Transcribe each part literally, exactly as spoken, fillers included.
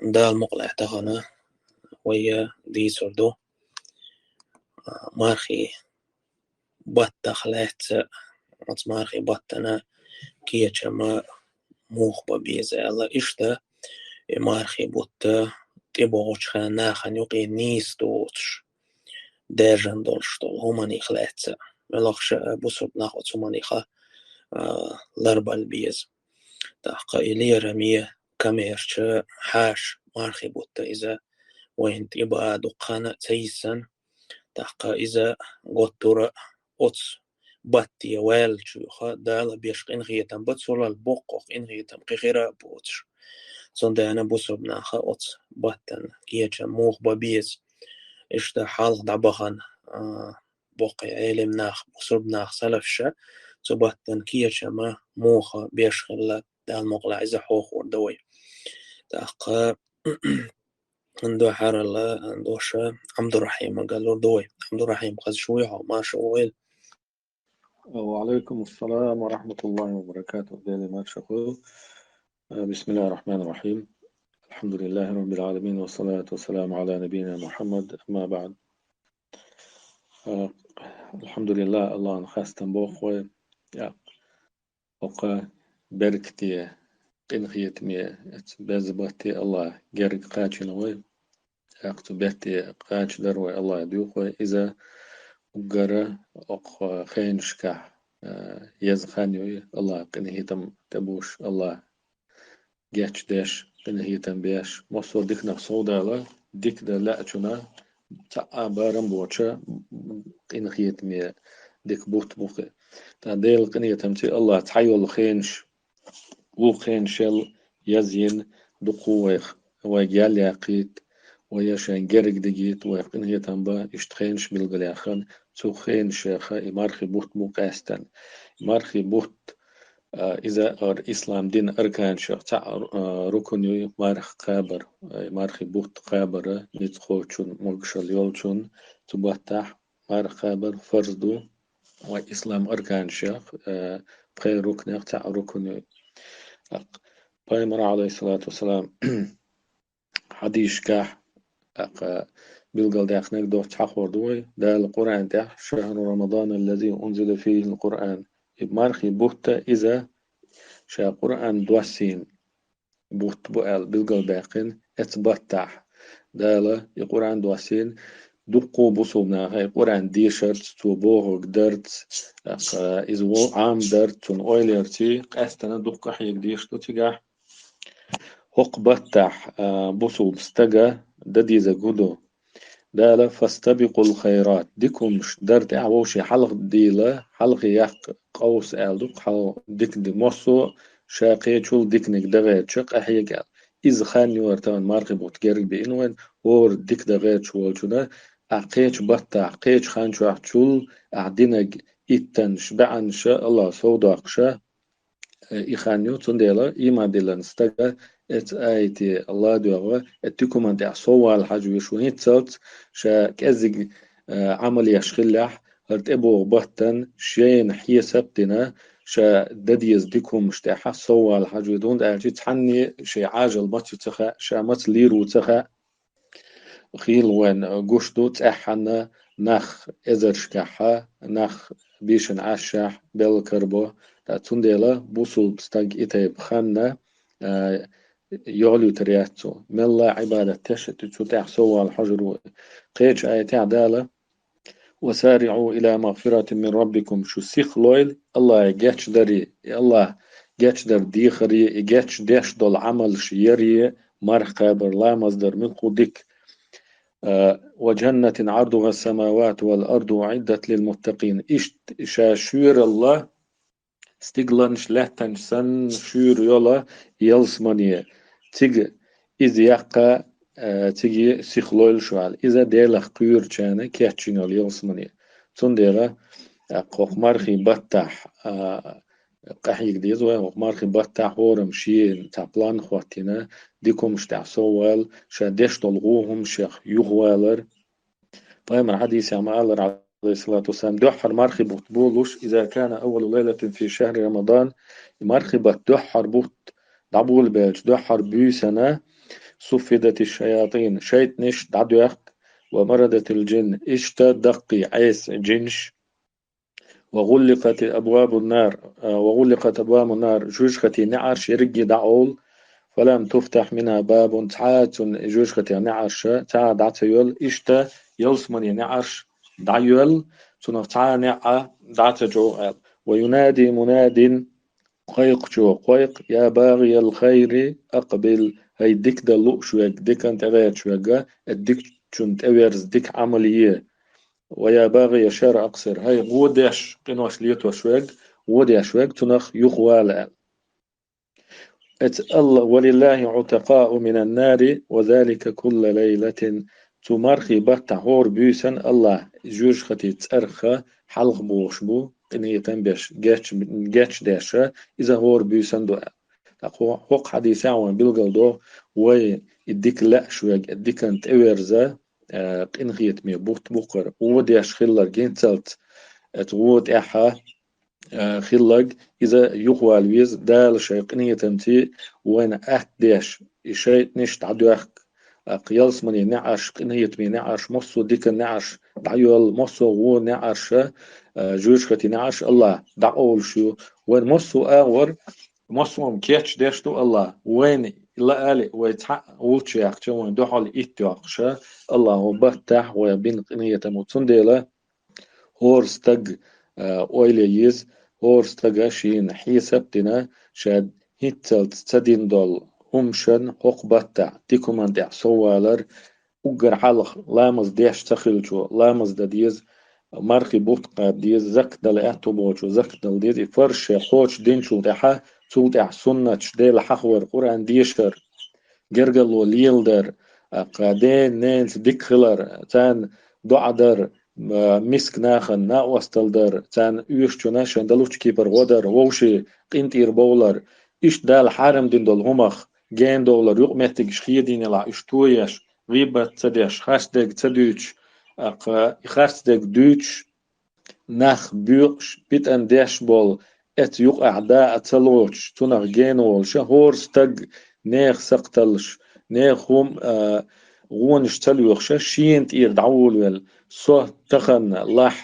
Дала мукъалахь, тахана вай дийцур ду, а, мархий баттах лаьцна, оцу мархий баттана кечам муха бан беза аьлла. Иштта и мархий бутт тӀебогӀучу хенахь нахана юкъе нийса доцуш даьржина долуш долу хӀуманех лаьцна. Муьлхха а бусурба нах оцу хӀуманех, а, ларбала беза. ТӀаккха и лераме, камерча хьаша мархий бутт иза вайна тӀебан дукха хан а ца йиссина, тӀаккха иза готтура оцу батте ваьллачуьйха Дала беш къинхетам бан, цул а боккха къинхетам кхин хир а боцуш. Цундела бусурба наха оцу баттана кечам муха бан беза. Иштта хьалха дӀабахана, а, боккхий Ӏелам нах, бусурба нах, салафаша цу баттана кечам муха беш хилла, Дала мукъалахь, иза хьохор ду вай. ТӀаккха дуьххьара а дош Ӏабдурахьимага лур ду вай. Ӏабдурахьим, хазаш вуй хьо, марша вогӀийла. وعليكم السلام ورحمة الله وبركاته. Дела марша хуьлда. بسم الله الرحمن الرحيم. الحمد لله رب العالمين، والصلاة والسلام على نبينا محمد، أما بعد. Алхьамдулиллах, Аллахьан хастам боху вай. Я, хӀокху беркате, къинхетаме, оцу беза батте Аллахь герга кхачийна вай. ТӀаккха цу бетте кхачадар вай Аллахь дуьйху вай. Иза уггара хӀокху хенашкахь, а, еза хан юй, Аллахь къинхетам тӀебуш, Аллахь гечдеш, къинхетам беш, массо а диканах совдала, дика дан лаьачунна цхьа а барам боцуш, къинхетаме дика бутт бу-кх и. ТӀаккха Делан къинхетамца Аллахь цхьайолу хенаш, вукху хенашел езйина дукха вайх, вайга ял яккхийта, вай шайн герга дигийта, вайх къинхетам бан, иштта хенаш билгалъяьккхина, цу хенашех и мархий бутт бу къаьстина. И мархий бутт, а, иза ар-, ислам дин арканашех цхьаъ, а, рукун юй марха кхабар, а, мархий бутт кхабар, ницкъ кхочун, могушалла йолчун, цу баттахь марха кхабар фарз ду, вай ислам арканашех, а, пхеа рукнех цхьаъ рукун юй. Пайхамара, Ӏалайхиссалату вассалам, хьадисашкахь, тӀаккха билгалдаьккхинарг доцца хьахор ду вай, Дала Къуръан тӀехь: «شهر رمضان الذي أنزل فيه القرآن». И мархий бутт иза ша Къуръан доссийна бутт бу аьлла билгалбаьккхина, оцу баттахь Дала и Къуръан доссийна, дуккха бусулба наха и Къуръан дешарца, цо бохург дарца, тӀаккха иза во-, Ӏамадарца, цунна ойла ярца, къаьстина дуккха къахьега дезаш ду цигахь. ХӀокху баттахь, а, бусулба стага дан дезарг хӀун ду? Дала: «فاستبقوا الخيرات», дика хӀумнаш дар тӀехь вовшийн хьалха дийла, хьалхе яккха къовса аьлла ду-кх, хьалха дика ди-, массо а ша кхечул диканиг дан гӀерташ къахьега аьлла. Иза хан ю хӀара тахана мархий бутт герга биъна вайна, хӀора дика дан гӀерташ волчунна, ахь кхечу баттахь, кхечу хан чохь чул ахь динарг иттанаш, баьӀанаш Аллахь совдоккхуш, и хан ю, цундела ийман диллина стага оцу аяте ладоьгӀна, оцу дика хӀуманна тӀехь соввала хьажа везаш ву хӀинццалц, ша кӀеззиг, а, Ӏамал еш хиллехь, хӀара тӀебогӀу баттана шена хьесап а дина, ша дан деза дика хӀумнаш тӀехь соввала хьажа веза, хӀунда аьлча цхьанне шен Ӏажал маца ю ца хаьа, ша маца лийр ву ца хаьа. Хийла вайн гуш ду, цӀеххьана нах эзаршкахьа, нах бийшина Ӏашшехь белла карабо. Ткъа цундела бусулба стаг и тайпа ханна, а, йолуьйтур яц цо. Мелла а Ӏибадат тешна цу тӀехь соввала хьожур ву. Кхечу аятехь Дала: «وسارعوا إلى مغفرة من ربكم», шу сиха лойла Аллахье гечдаре, и Аллахь гечдар дехаре, и гечдеш долу Ӏамалш яре, марха кхабар, ламаз дар, муьлхха дика. А, «وجنة عرضها السماوات والأرض أعدت للمتقين». Иштта ша шуьйралла, стигланаш, лаьттанаш санна шуьйра йолу ялсамане, цига иза яккха, а, цига сиха лойла шу аьлла. Иза Делах кхоьручарна кечйина йолу ялсамане. Цундела, а, хӀокху мархий баттахь, а, къахьега деза вай, хӀокху мархий баттахь хӀораммо шен цхьа план хӀоттийна, дика хӀумнаш тӀехь соввала, ша деш долу вон хӀумнашех юхавалар. Пайхамара хьадисехь ма-аллара, Ӏалайхиссалату вассалам, дуьххьара мархий бутт болуш: «إذا كان أول ليلة في شهر رمضان», и мархий баттан дуьххьара бутт дӀаболабелча дуьххьара буьйсанна, صفدت الشياطين, шайтӀанаш дӀадоьхк, ومردت الجن, иштта даккхий Ӏеса джинаш, وغلقت أبواب النار, а, وغلقت أبواب النار, жожахатий неӀарш ерриге дӀаоал, فلم تفتح منها باب, цхьа а цун жожахатий неӀарш цхьа а дӀа ца йоал, иштта ялсмани неӀарш дӀайоал, цунах цхьа а неӀ дӀа ца чӀоагӀа аьлла. وينادي مناد, кхойкхачо кхойкх: يا باغي الخير أقبل, хӀай дика дан лууш верг, дикан тӀегӀерташ верг, дикачун тӀеверза, дика Ӏамал е. ويا باغي الشر أقصر, хӀай гӀо деш, къинош летош верг, гӀо деш верг, цунах юхавала аьлла. Эц Алла: ولله عتقاء من النار وذلك كل ليلة. Цу мархий баттахь хӀора буьйсанна Аллахь жожахатий цӀерах хьалха бохуш бу, къинхетам беш, геч-, гечдеш, иза хӀора буьйсанна ду аьлла. ТӀаккха хӀо-, хӀокху хьадисехь вайна билгал до, вай и дика лаьаш верг, дикан тӀеверза, а, къинхетаме бутт бу-кх хӀара, гӀо деш хилларг, хӀинццалц оцу гӀо тӀехь а, а, хилларг, иза юхавала веза, Дала шайн къинхетамца вайна атта деш, и шайтӀанаш дӀадоьхк, а, ялсмани неӀарш, къинхетаме неӀарш, массо а дикан неӀарш дӀайоьлла, массо а гӀо неӀарш, а, жожахатий неӀарш Аллахь дӀакъовлуш ю. Вайна массо а агӀор, массо а кечдеш ду Аллахь. Вайна лаале, вай цхьаъ гӀулч яьккхича, вайна дуьхьал итт йоккхуш, Аллахьо баттахь вайх бина къинхетам бу. Цундела хӀора стаг, а, ойла е еза, хӀора стага шена хьесап а дина, ша хӀинццалц ца дина долу хӀуманашна хӀокху баттахь дика хӀуманна тӀехь соввалар, уггар хьалха ламаз деш ца хиллачо ламаз дан деза, мархий бутт кхаба деза, закат дала аьтто болчо закат дала деза, и фарз шайн кхочуш динчул тӀаьхьа, цул тӀаьхьа суннаташ, Дела хьахавар, Къуръан дешар, гергарло леладар, а, кху ден-ненца дика хилар, царна доӀа дар, а, миска нахана накъосталла дар, царна оьшучунна шайн далучу кепара гӀо дар, вовшийн къинтӀера бовлар, иштта Дала хьарам дина долу хӀумах генадовлар, юкъаметтигаш хедийнехь уьш тоеш, гӀийбат ца деш, харцдерг ца дуьйцуш, а, кху и харцдерг дуьйцуш, нах боькъуш, питана деш болу, эца юкъахь дакъа ца лоцуш, цунах гена волуш, хӀора стаг нехан сакхталлаш, нехан хӀум-, а, гӀонаш ца лоьхуш, шена тӀера дӀаволавелла, со тахана лахь,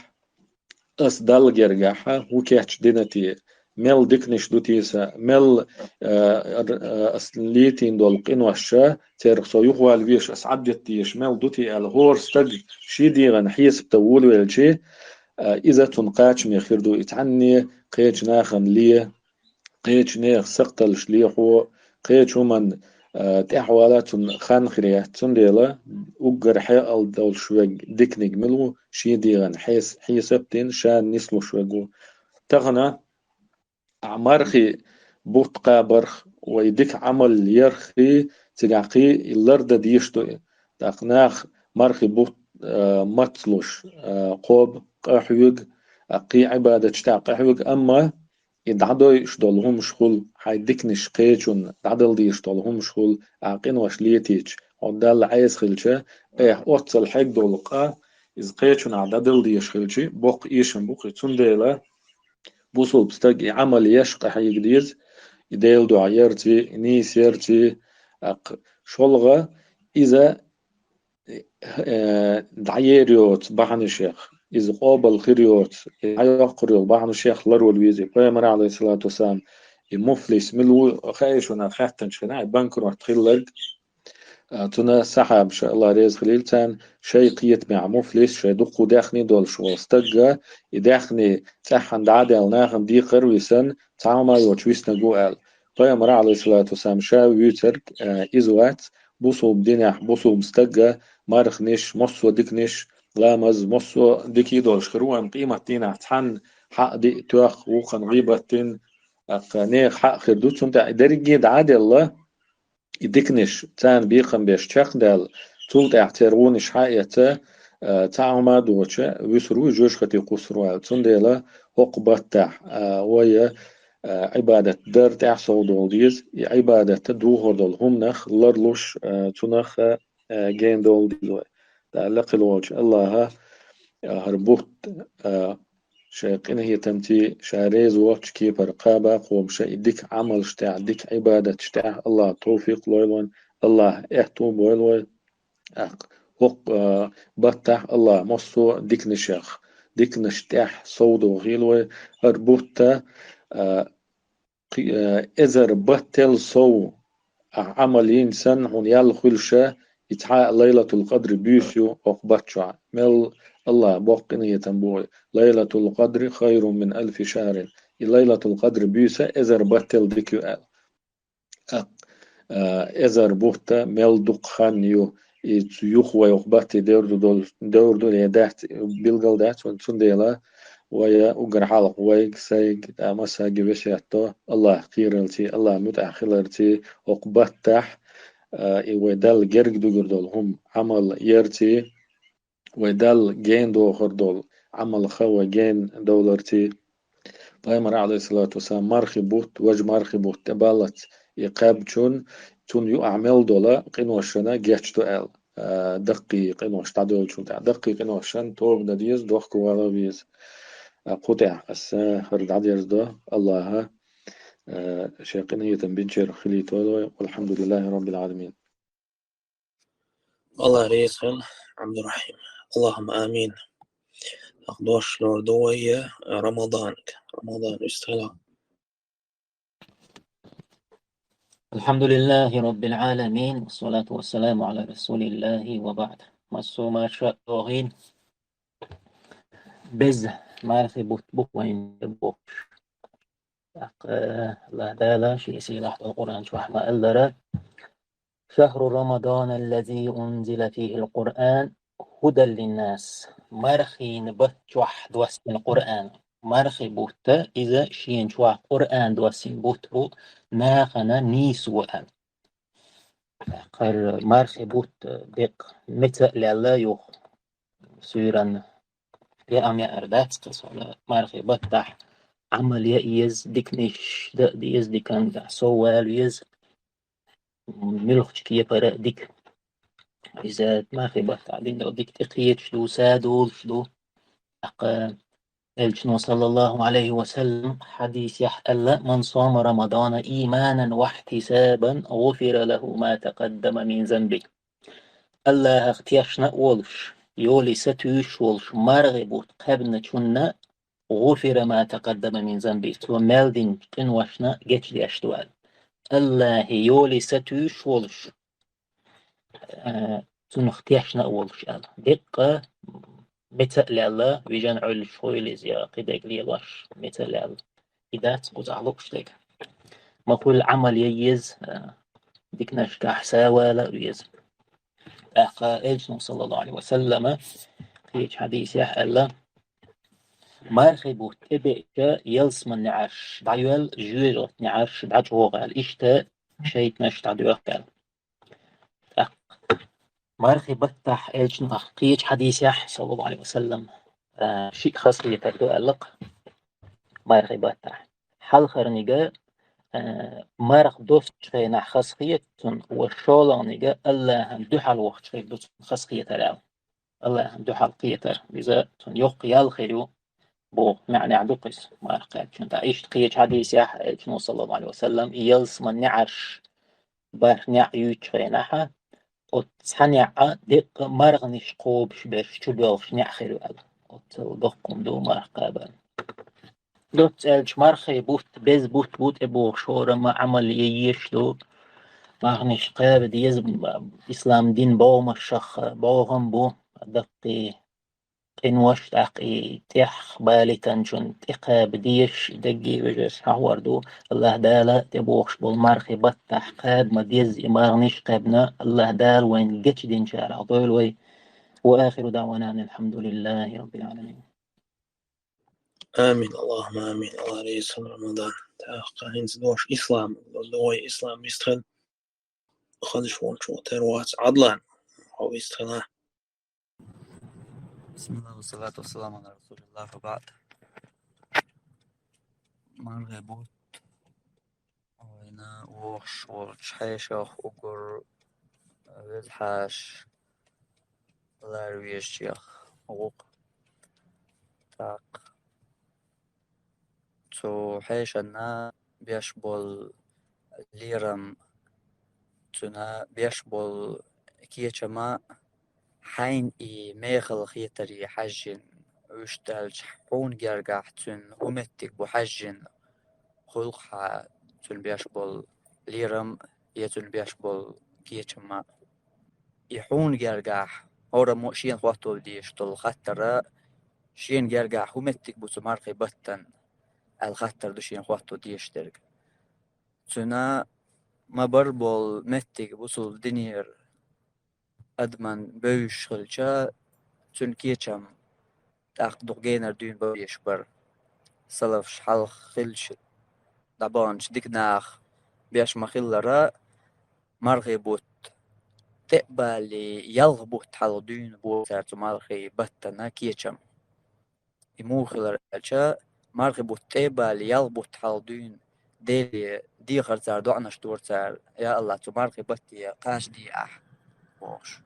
ас Далла гергахь хӀун кечдина те, мел диканаш ду те сан, мел, а, р-, а, ас летийна долу къинош, церах со юхавала везаш, ас Ӏадитта дезаш мел ду те аьлла, хӀора стаг шен дегӀан хьесап дан волавелча, а, иза цунна кхачаме хир ду, и цхьанне кхечу нахана ле, кхечу нехан сакхталлаш лехьо, кхечу хӀуманна, а, тӀаьхьавала цунна хан хир яц. Цундела уггар хьекъал долуш верг диканиг мила ву, шен дегӀан хьес-, хьесап а дина, ша нислуш верг ву. Тахана ахь мархий бутт кхабарх, вай дика Ӏамал ярх, цигахь кхин и лардан дезаш ду. ТӀаккха наха мархий бутт, а, мацлуш, а, кхоба, къахьоьгу, а, кхин Ӏибадаташ тӀехь къахьоьгу, амма и дӀадойуш долу хӀумаш хуьлу, хьайн диканаш кхечунна дӀадала дезаш долу хӀумаш хуьлу, ахь къинош летийча, хьо Далла Ӏеса хилча, айхьа оццал хьегна долу къа, иза кхечунна ахь дӀадала дезаш хилча, боккха эшам бу-кх и. Цундела бусулба стаг и Ӏамал еш къахьега деза, и Делан дуьхьа ярций, и нийса ярций, а, кх-, шолгӀа иза, э, дӀаер йоцу бахьанашех, иза къобал хир йоцу, и дӀайоккхур йолу бахьанашех ларвала веза. Пайхамар, Ӏалайхиссалату вассалам, и муфлис мила ву хаьий шуна хаьттинчу хенахь, и банкрот хилларг, а, цуьнан сахьабаша, Аллах реза хилийла царна, шайн кхетамехь муфлис, шайн дуккха даьхни долуш волу стагга, и даьхни цӀеххьана дӀа а даьлла, нахана декхар а висина, цхьа хӀума йоцуш виснарг ву аьлла. Пайхамар, Ӏалайхиссалату вассалам, ша вуьйцург, а, иза вац, бусулба динехь, бусулба стагга марханаш, массо а диканаш, ламаз, массо а дика а долуш хир ву, амма къематдийнахь цхьанна хьаъ диъ тоьхна, вукхунна гӀийбат дина, тӀаккха нехан хьаъ хир ду, цунна тӀехь и дерриге дӀа а делла, и диканаш, царна бекхам беш чекхдаьлла, цул тӀаьхьа церан гӀонаш хьаэца, а, цхьа хӀума а доцуш, вуьсур ву, жожагӀате кхуссур ву аьлла. Цундела хӀокху баттахь, а, вай, а, Ӏибадат дар тӀехь совдовла деза, и Ӏибадат духур долу хӀуманах ларлуш, а, цунах, а, гена довла деза вай. Дала лакхара волчу Аллаха, а, хӀара бутт, а, шайн къинхетамций, ша реза воцчу кепара кхаба кхобуш, и дика Ӏамалш тӀехь, дика Ӏибадаташ тӀехь Аллаха товфикъ лойла вайна. Аллахь аьтту бойла вай. ТӀаккха хӀокху, а, баттахь Аллахь массо а диканашех, диканаш тӀехь сов дохийла вай, хӀара бутт а, а, кхи-, а, эзар баттал сов ахь Ӏамал йина санна, хьуна ял хуьлуш а, и цхьа а Лайлатул-Къадр буьйса ю хӀокху бутт чохь. Мел Аллахь боккха къинхетам бу вай. Лайлатул-Къадри хайрун мин алфи шахрин. И Лайлатул-Къадр буьйса эзар баттал дика ю аьлла. ТӀаккха, а, эзар бутт а мел дукха хан ю, и цу юха вай хӀокху батте девр ду долу, девр ду я дац, билгал дац, вайн цундела вай уггар хьалха вайга, сайга, а, массаьрга весет до, Аллахь кхерарций, Аллахь муьтӀахь хиларций, хӀокху баттахь, а, и вай Далла герга дуьгур долу хӀума Ӏамал ярций, вай Далла гена дохур долу Ӏамал хан вай гена довларций. Пайхамар, Ӏалайхиссалату вассалам, мархи бутт, важа мархи бутт тӀе баллалц и кхаьбначунна, цунна юкъахь мел долу къиношна гечдо аьлла, а, даккхий къинош дӀадоьллачул тӀаьхьа. Даккхий къиношна тоба дан деза, дохковала веза. А, кху тӀехь аса хӀара дӀадерзадо, Аллахьа, а, шен къинхетам бинчарах хилийтойла вай. Валхьамдулиллахи Раббил Ӏаламин. Аллахь реза хуьлда, Ӏабдурахьим. Аллахумма амин. ТӀаккха дош лур ду вай Рамаданга. Рамадан вистхила. الحمد لله رب العالمين، والصلاة والسلام على رسول الله وبعد. Массо а марша догӀийла. Беза мархи бутт бу вайн бохуш. ТӀаккха Аллахь Дала шен сийлахь долу Къуръан чохь ма-аллара: شهر رمضان الذي أنزل فيه القرآن هدى للناس. Мархийн бутт чохь доссийна Къуръан. Мархи бутт а иза шена чохь Къуръан доссийна бутт бу, нахана нийсо аьлла. ТӀаккха мархи бутт деккъа меца а лелла юха суьйранна. Яа-яар дац кхин суна мархи баттахь Ӏамал ян еза, диканаш дан а деза, диканна тӀехь сов вала веза, муьлххачу кепара а дика. Иза мархи баттахь дина долу дика тӀекхеташ ду, са долуш ду. ТӀаккха Элчано, саллаллаху Ӏалайхи ва саллам, хьадисехь аьлла: من صام رمضان إيمانا واحتسابا غفر له ما تقدم من ذنبه. Аллахьах тешна а волуш, йолий сатуьйсуш а волуш, мархи бутт кхаьбначунна غفر ما تقدم من ذنبه, цо мел динчу къиношна гечдеш ду аьлла. Аллахье йолий сатуьйсуш а волуш, а, цунах тешна а волуш аьлла. Деккъа меца а лелла, вижна Ӏуьллуш хуьлу иза, я кхидерг лелош меца а лелла. И дац кхузахь лууш дерг. Ма хуьлу Ӏамал ян еза, а, диканашкахь са вала а веза. ТӀаккха Элчано, саллаллаху Ӏалайхи ва саллама, кхечу хьадисехь аьлла: мархи бутт тӀебеача, ялсаман неӀарш дӀайоьллу, жоьжахатин неӀарш дӀачӀогӀу аьлла. Иштта шайтӀанаш дӀадоьху аьлла. ТӀаккха мархи баттахь Элчано кхечу хьадисехь, саллаллаху Ӏалайхи ва саллам, а, шиъ хазахетар ду аьлла-кх мархи баттахь. Хьалхарниг, а, марха доссучу хенахь хазахета цунна, ва шолгӀаниг Аллахьан дуьхьал вахча хир ду цунна хазахетар аьлла. Аллахьан дуьхьал кхетар. Иза цунна йоккха ял хир ю, боху маьӀнехь ду-кх иза марха кхаьбначунна. ТӀаккха иштта кхечу хьадисехь Элчано, саллаллаху Ӏалайхи ва саллам, и ялсаман неӀарш бархӀ неӀ юьйцучу хенахь, оцу цхьа неӀ а деккъа марханаш кхобуш берш чубоьлхуш неӀ хир ю аьлла. Оццул доккха хӀума ду марха кхаба. Доцца аьлча мархи бутт, беза бутт бу тӀебогӀуш, хӀораммо Ӏамал ян езаш ду. Марханаш кхаба деза, ислам дин богӀамашах богӀам бу, даккхий къинош, тӀаккха и тӀех балийтинчун тӀекхаба дезаш, дерриге вежарша хьахор ду. Аллахь Дала тӀебогӀуш болу мархи баттахь кхаба ма-дезза и марханаш кхаьбна, Аллахь Дала вайна гечдинчарах дойла вай. وآخر دعوانا أن الحمد لله رب العالمين. Амин, Аллахумма амин. Аллахь реза хуьлда, Рамадан. ТӀаккха хӀинца дош ислам, ду вай ислам вистхила. Хазаш волчо тера вац Ӏадлан. Хьо вистхила. بسم الله والصلاة والسلام على رسول الله وبعد. Мархи бутт вайна вогӀуш волчу хьешах уггар веза хьаша лара везачех ву-кх. ТӀаккха цу хьешанна беш болу лерам Цуьнан беш болу кечам а хьайна и мехала хетаре хьаьжжина, вуьшта аьлча хьуна гергахь цуьнан хӀун меттиг бу хьаьжжина, хуьлу-кх хьан цуьнан беш болу лерам а, я цуьнан беш болу кечам а. И хьуна гергахь, хӀораммо а шена хӀотто дезаш долу хаттар а, шена гергахь хӀун меттиг бу цу мархий баттана аьлла хаттар ду шена хӀотто дезаш дерг. Цуьнан ма-барра болу меттиг бусулба динера адамна бевзаш хилча, цуьнан кечам тӀаккха дукха генара дуьйна бан безаш бара. Салафаш хьалха хилча, дӀабаханчу дика наха беш ма-хиллара, мархий бутт тӀе а балале, ялх бутт хьалха дуьйна бора цара цу мархий баттана кечам. И муха хилар аьлча, мархий бутт тӀе а балале, ялх бутт хьалха дуьйна Деле дехар цара, доӀанаш дора цара: «Я АллахӀ, цу мархий батте кхачаде ахь», – бохуш.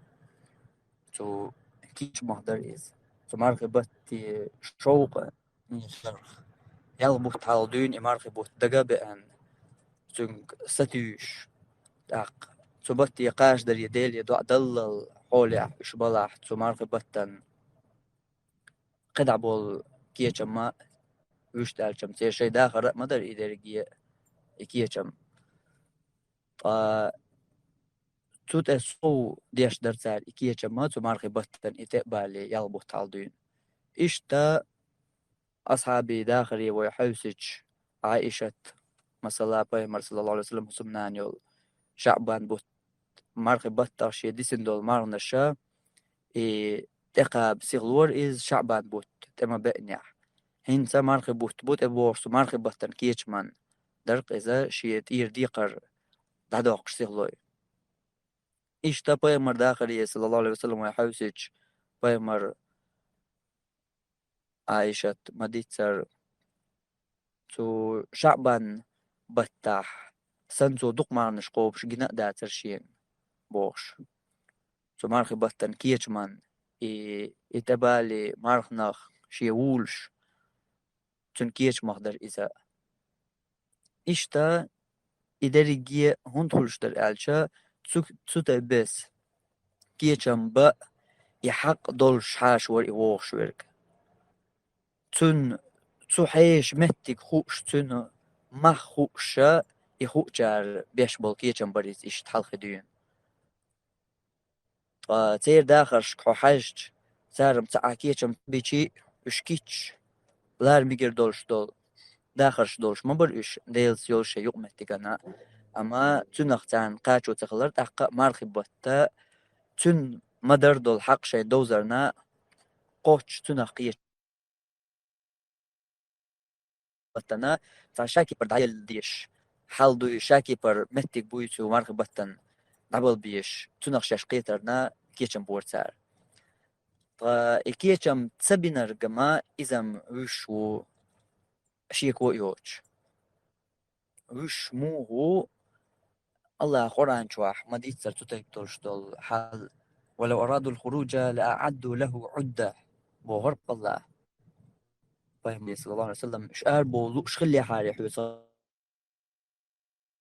Цу кечамах дара иза. Цу мархий батте шовкъа хиларх. Ялх бутт хьалха дуьйна и мархий бутт дага а беана, цуьнга сатуьйсуш, тӀаккха цу батте кхачадаре Деле доӀа даллал хьолехь уьш балахь, цу мархий баттана кхидӀа болу кечам а, вуьшта аьлча-м, церан шайн дахар а ма дара и дерриге а, и кечам. Ткъа цу тӀе сов деш дара цара и кечам а, цу мархий баттана и тӀе а балале, ялх бутт хьалха дуьйна. Иштта асхьабийн дахаре вай хьаьвсича, Ӏаишат, масала, пайхамар, саллаллаху Ӏалайхи ва саллам, хӀусамнана йолу, ШаӀбан бутт, мархий баттах шен дисина долу марханаш а, и тӀекхаба сихлора иза ШаӀбан бутт тӀе ма беанехь. ХӀинца мархий бутт бу тӀебогӀуш, цу мархий баттана кечаман дара-кх иза шен тӀера декхар дӀадоккхуш сихлой. Иштта пайхамар дахаре, саллаллаху Ӏалайхи ва саллам, вай хьаьвсича, пайхамар Ӏаишат ма-дийццара, цу ШаӀбан баттахь санна цо дукха марханаш кхобуш гина а дацара шена, бохуш. Цу мархий баттана кечаман и, и тӀебалале марханах шен вуьйлуш, цуьнан кечамах дара иза. Иштта и дерриге хӀунда хуьлуш дара аьлча, цу, цу тайпа бесса кечам бан и хьакъ долуш хьаша вара и вогӀуш верг. Цуьнан цу хьеша меттиг хууш, цуьнан мах хууш а, и хуучара беш болу кечам бара иза иштта хьалхе дуьйна. Ткъа церан дахаршка хьо хьаьжча, цара-м цхьа а кечам ца бича, уьш кийчча, лара мегар долуш долу дахарш долуш ма бара уьш, Делаца йолу шайн юкъаметтигана. Амма цуьнах царна кхачо ца хилар, тӀаккха а мархий батта цуьнан ма-дарра долу хьакъ шайн довзарна кхоччуш цуьнах кхеча баттана, цхьа шакепара дӀаелла дезаш хьал дуй, шакепара меттиг буй цу мархий баттана дӀабала безаш, цунах шаьш кхетарна кечам бора цара. Ткъа и кечам ца бинарг-м иза-м вуьш ву, шеко а йоцуш. Вуьш муха ву, АллахӀа Къуръан чохь ма-дийццара цу тайпа долуш долу хьал: «ولو أرادوا الخروج لأعدوا له عدة», – бохура АллахӀа. Пайхамаре, саллаллаху Ӏалайхи ва саллам, уьш арабовла лууш хиллехьара хьоьца,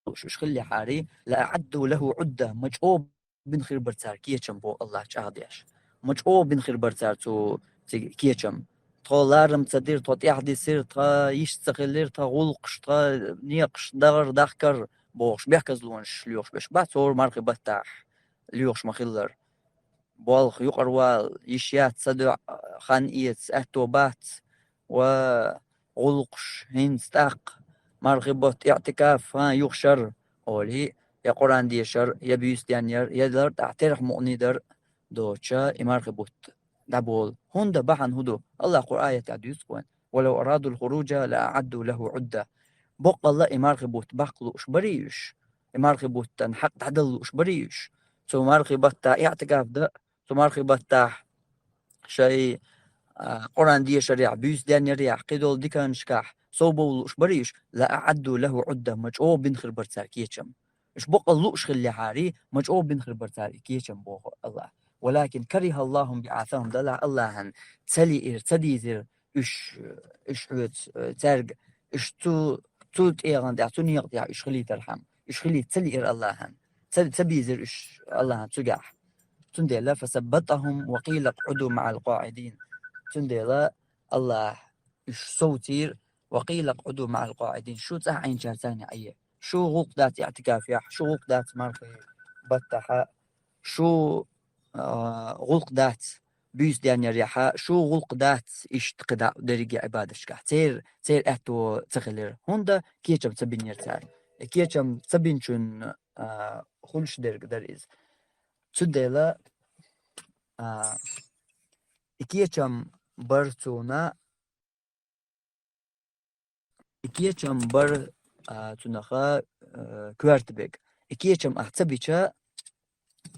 уьш хиллехьара, «لأعدوا له عدة», ма чӀогӀа бина хир бара цара кечам, боху АллахӀа чӀагӀдеш. Ма чӀогӀа бина хир бара цара цу цига кечам. Тхо ларам ца дира, тхо тӀаьхьадисира, тхан йиш ца хилира, тхан гӀуллакхаш, тхан некъаш дагӀар, дахкар, бохуш, бехказлонаш лоьхуш берш бац хӀора мархий баттахь лоьхуш ма-хиллара. Болх юкъара вала, йиш яц, ца доьӀа, хан эца аьтто бац, ва гӀуллакхаш хӀинца тӀаккха, мархий бутт, иӀтикаф, хан юхашар, олий, я Къуръан дешар, я буьйса денъяр, я лартӀехь терахь мукъане дар доцуша, и мархий бутт дӀаболу. ХӀунда бахьана хӀун ду? АллахӀа Къуръан аятехь дуьйцу вайн: «ولو أرادوا الخروج لأعدوا له عدة». Боккъалла и мархий бутт баккха лууш барий уьш? И мархий буттан хьакъ дӀадала лууш барий уьш? Цу мархий баттахь иӀтикаф дан, цу мархий баттахь шайн, а, Къуръан дешарехь, буьйса денъярехь, кхидолу диканашкахь сов бовла лууш барий уьш? «لأعدوا له عدة», ма чӀогӀа бина хир бара цара кечам. Уьш боккъал лууш хиллехьарий, ма чӀогӀа бина хир бара цара и кечам, боху АллахӀа. «ولكن كره الله انبعاثهم», делахь АллахӀан ца лиира, ца дийзира уьш, уьш хьоьца, э, цаьрга, уьш цу, цу тӀегӀан тӀехь, цу некъа тӀехь уьш хилийтархьама. Уьш хилийта ца лиира АллахӀан. ца, ца бийзира уьш Аллахьан цуьгахь. Цундела فثبطهم وقيل اقعدوا مع القاعدين. Цундела Аллахь уьш совцийра, وقيل اقعدوا مع القاعدين. Шу цӀахь Ӏийначарца цхьана Ӏе. Шу гӀуллакх дац иӀтикафехь, шу гӀуллакх дац мархий баттахь, шу, а, гӀуллакх дац буьйса деннарехь, шу гӀуллакх дац иштта кхидӀа дерриге Ӏибадаташкахь. Церан, церан аьтто ца хилира. ХӀунда кечам ца бинера цара. Кечам ца бинчун, а, хуьлуш дерг дара иза. Цундела, а, и кечам бар цуна, и кечам бар, а, цунаха, а, коьрта бег. И кечам ахь ца бича,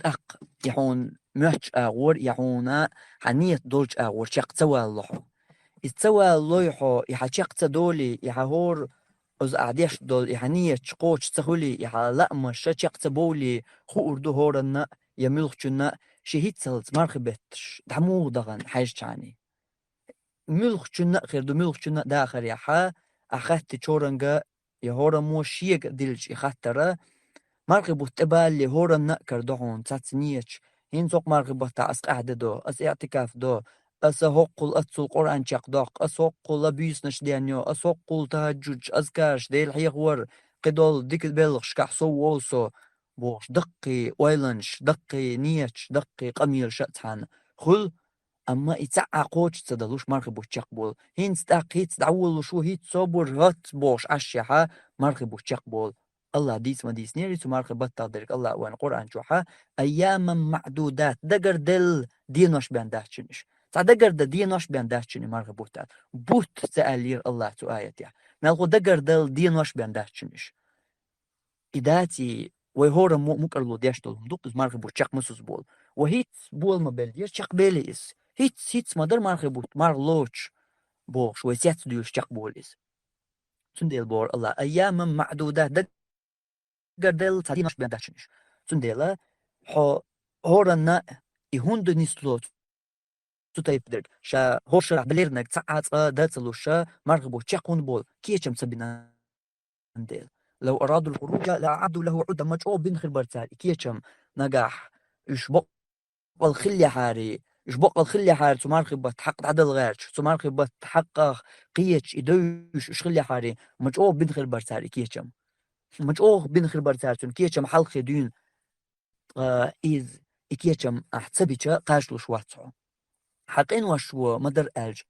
тӀаккха я хьуна моьттуш агӀор, я хьуна хьан нийят долчу агӀор чекх ца валало хьо. Иза ца валалой хьо, и хьан чекх ца долий, и хьан хӀора, оза ахь деш долу, и хьан нийяташ кхочуш ца хуьлий, и хьан лаамаш чекх ца бовлий, хуур ду хӀоранна а, я муьлххачунна а, шен хӀинццалц мархий бетташ дӀа муха дахана хьаьжча хьуна. Муьлххачунна а хир ду, муьлххачунна а дахарехь, ахь хаттий чоранга, я хӀораммо шега диллича и хаттара, мархий бутт тӀебалале хӀоранна а карадо хьуна цхьацца нийяташ, хӀинца хӀокху мархий баттахь ас къаьхьа де до, ас иӀтикаф до, аса хӀоккхул аццул Къуръан чекхдоккху, аса хӀоккхул буьйсанаш денйо, аса хӀоккхул тахӀаджуд, азкараш, Дела хьехавар, кхидолу дика белхашкахь сов волу со, бохуш, даккхий ойланаш, даккхий нийяташ, даккхий къамелаш а цхьаьна хуьлу, амма и цхьа а кхочуш ца далуш мархий бутт чекхболу. ХӀинца тӀаккха хӀинца дӀаволалуш ву, хӀинца собар хӀоттац бохуш Ӏаш шехьа, мархий бутт чекхболу. Аллахь дийца ма дийцинера цу мархий баттах дерг, Аллахь вайн Къуръан чохьа, айяман маӀдудат, дагарделла денош бен дац шуна уьш. Цхьа дагардан денош бен дац шуна и мархий бутт аьлла. Бутт ца аьллера Аллахь цу аятехь. Мелхо дагарделла денош бен дац шуна уьш. И даций, вай хӀораммо а мукӀарло деш долу хӀума ду-кх иза мархий бутт чекх ма сузболу. Вай хӀинца бола ма беллера, чекхбели иза. ХӀинца, хӀинца ма дара мархий бутт, марха лоцуш, бохуш, вай цец а дуьйлуш чекхболу иза. Цундела бохура Аллахь, айяман маӀдудат, дагарделла цхьа денош бен дац шуна уьш. Цундела хьо хӀоранна а и хӀунда нисло цу тайпа дерг? Ша хӀокху шарахь билирнарг цхьа а цкъа дан ца луш, мархий бутт чекх хӀунда болу, кечам ца бина дела. Лав арадул хуружа ла аӀадду лаху Ӏудда, ма чӀогӀа бина хир бара цара и кечам нагахь, уьш бакъ- бакъволу хиллехьарий, уьш бакъволу хиллехьарий цу мархий баттан хьакъ дӀадала гӀерташ, цу мархий баттан хьакъах кхеташ и девзаш уьш хиллехьарий, ма чӀогӀа бина хир бара цара и кечам. Ма чӀогӀа бина хир бара цара цуьнан кечам хьалххе дуьйна. Ткъа иза, и кечам ахь ца бича, кхачалуш вац хьо. Хьан къинош ву ма дара аьлча,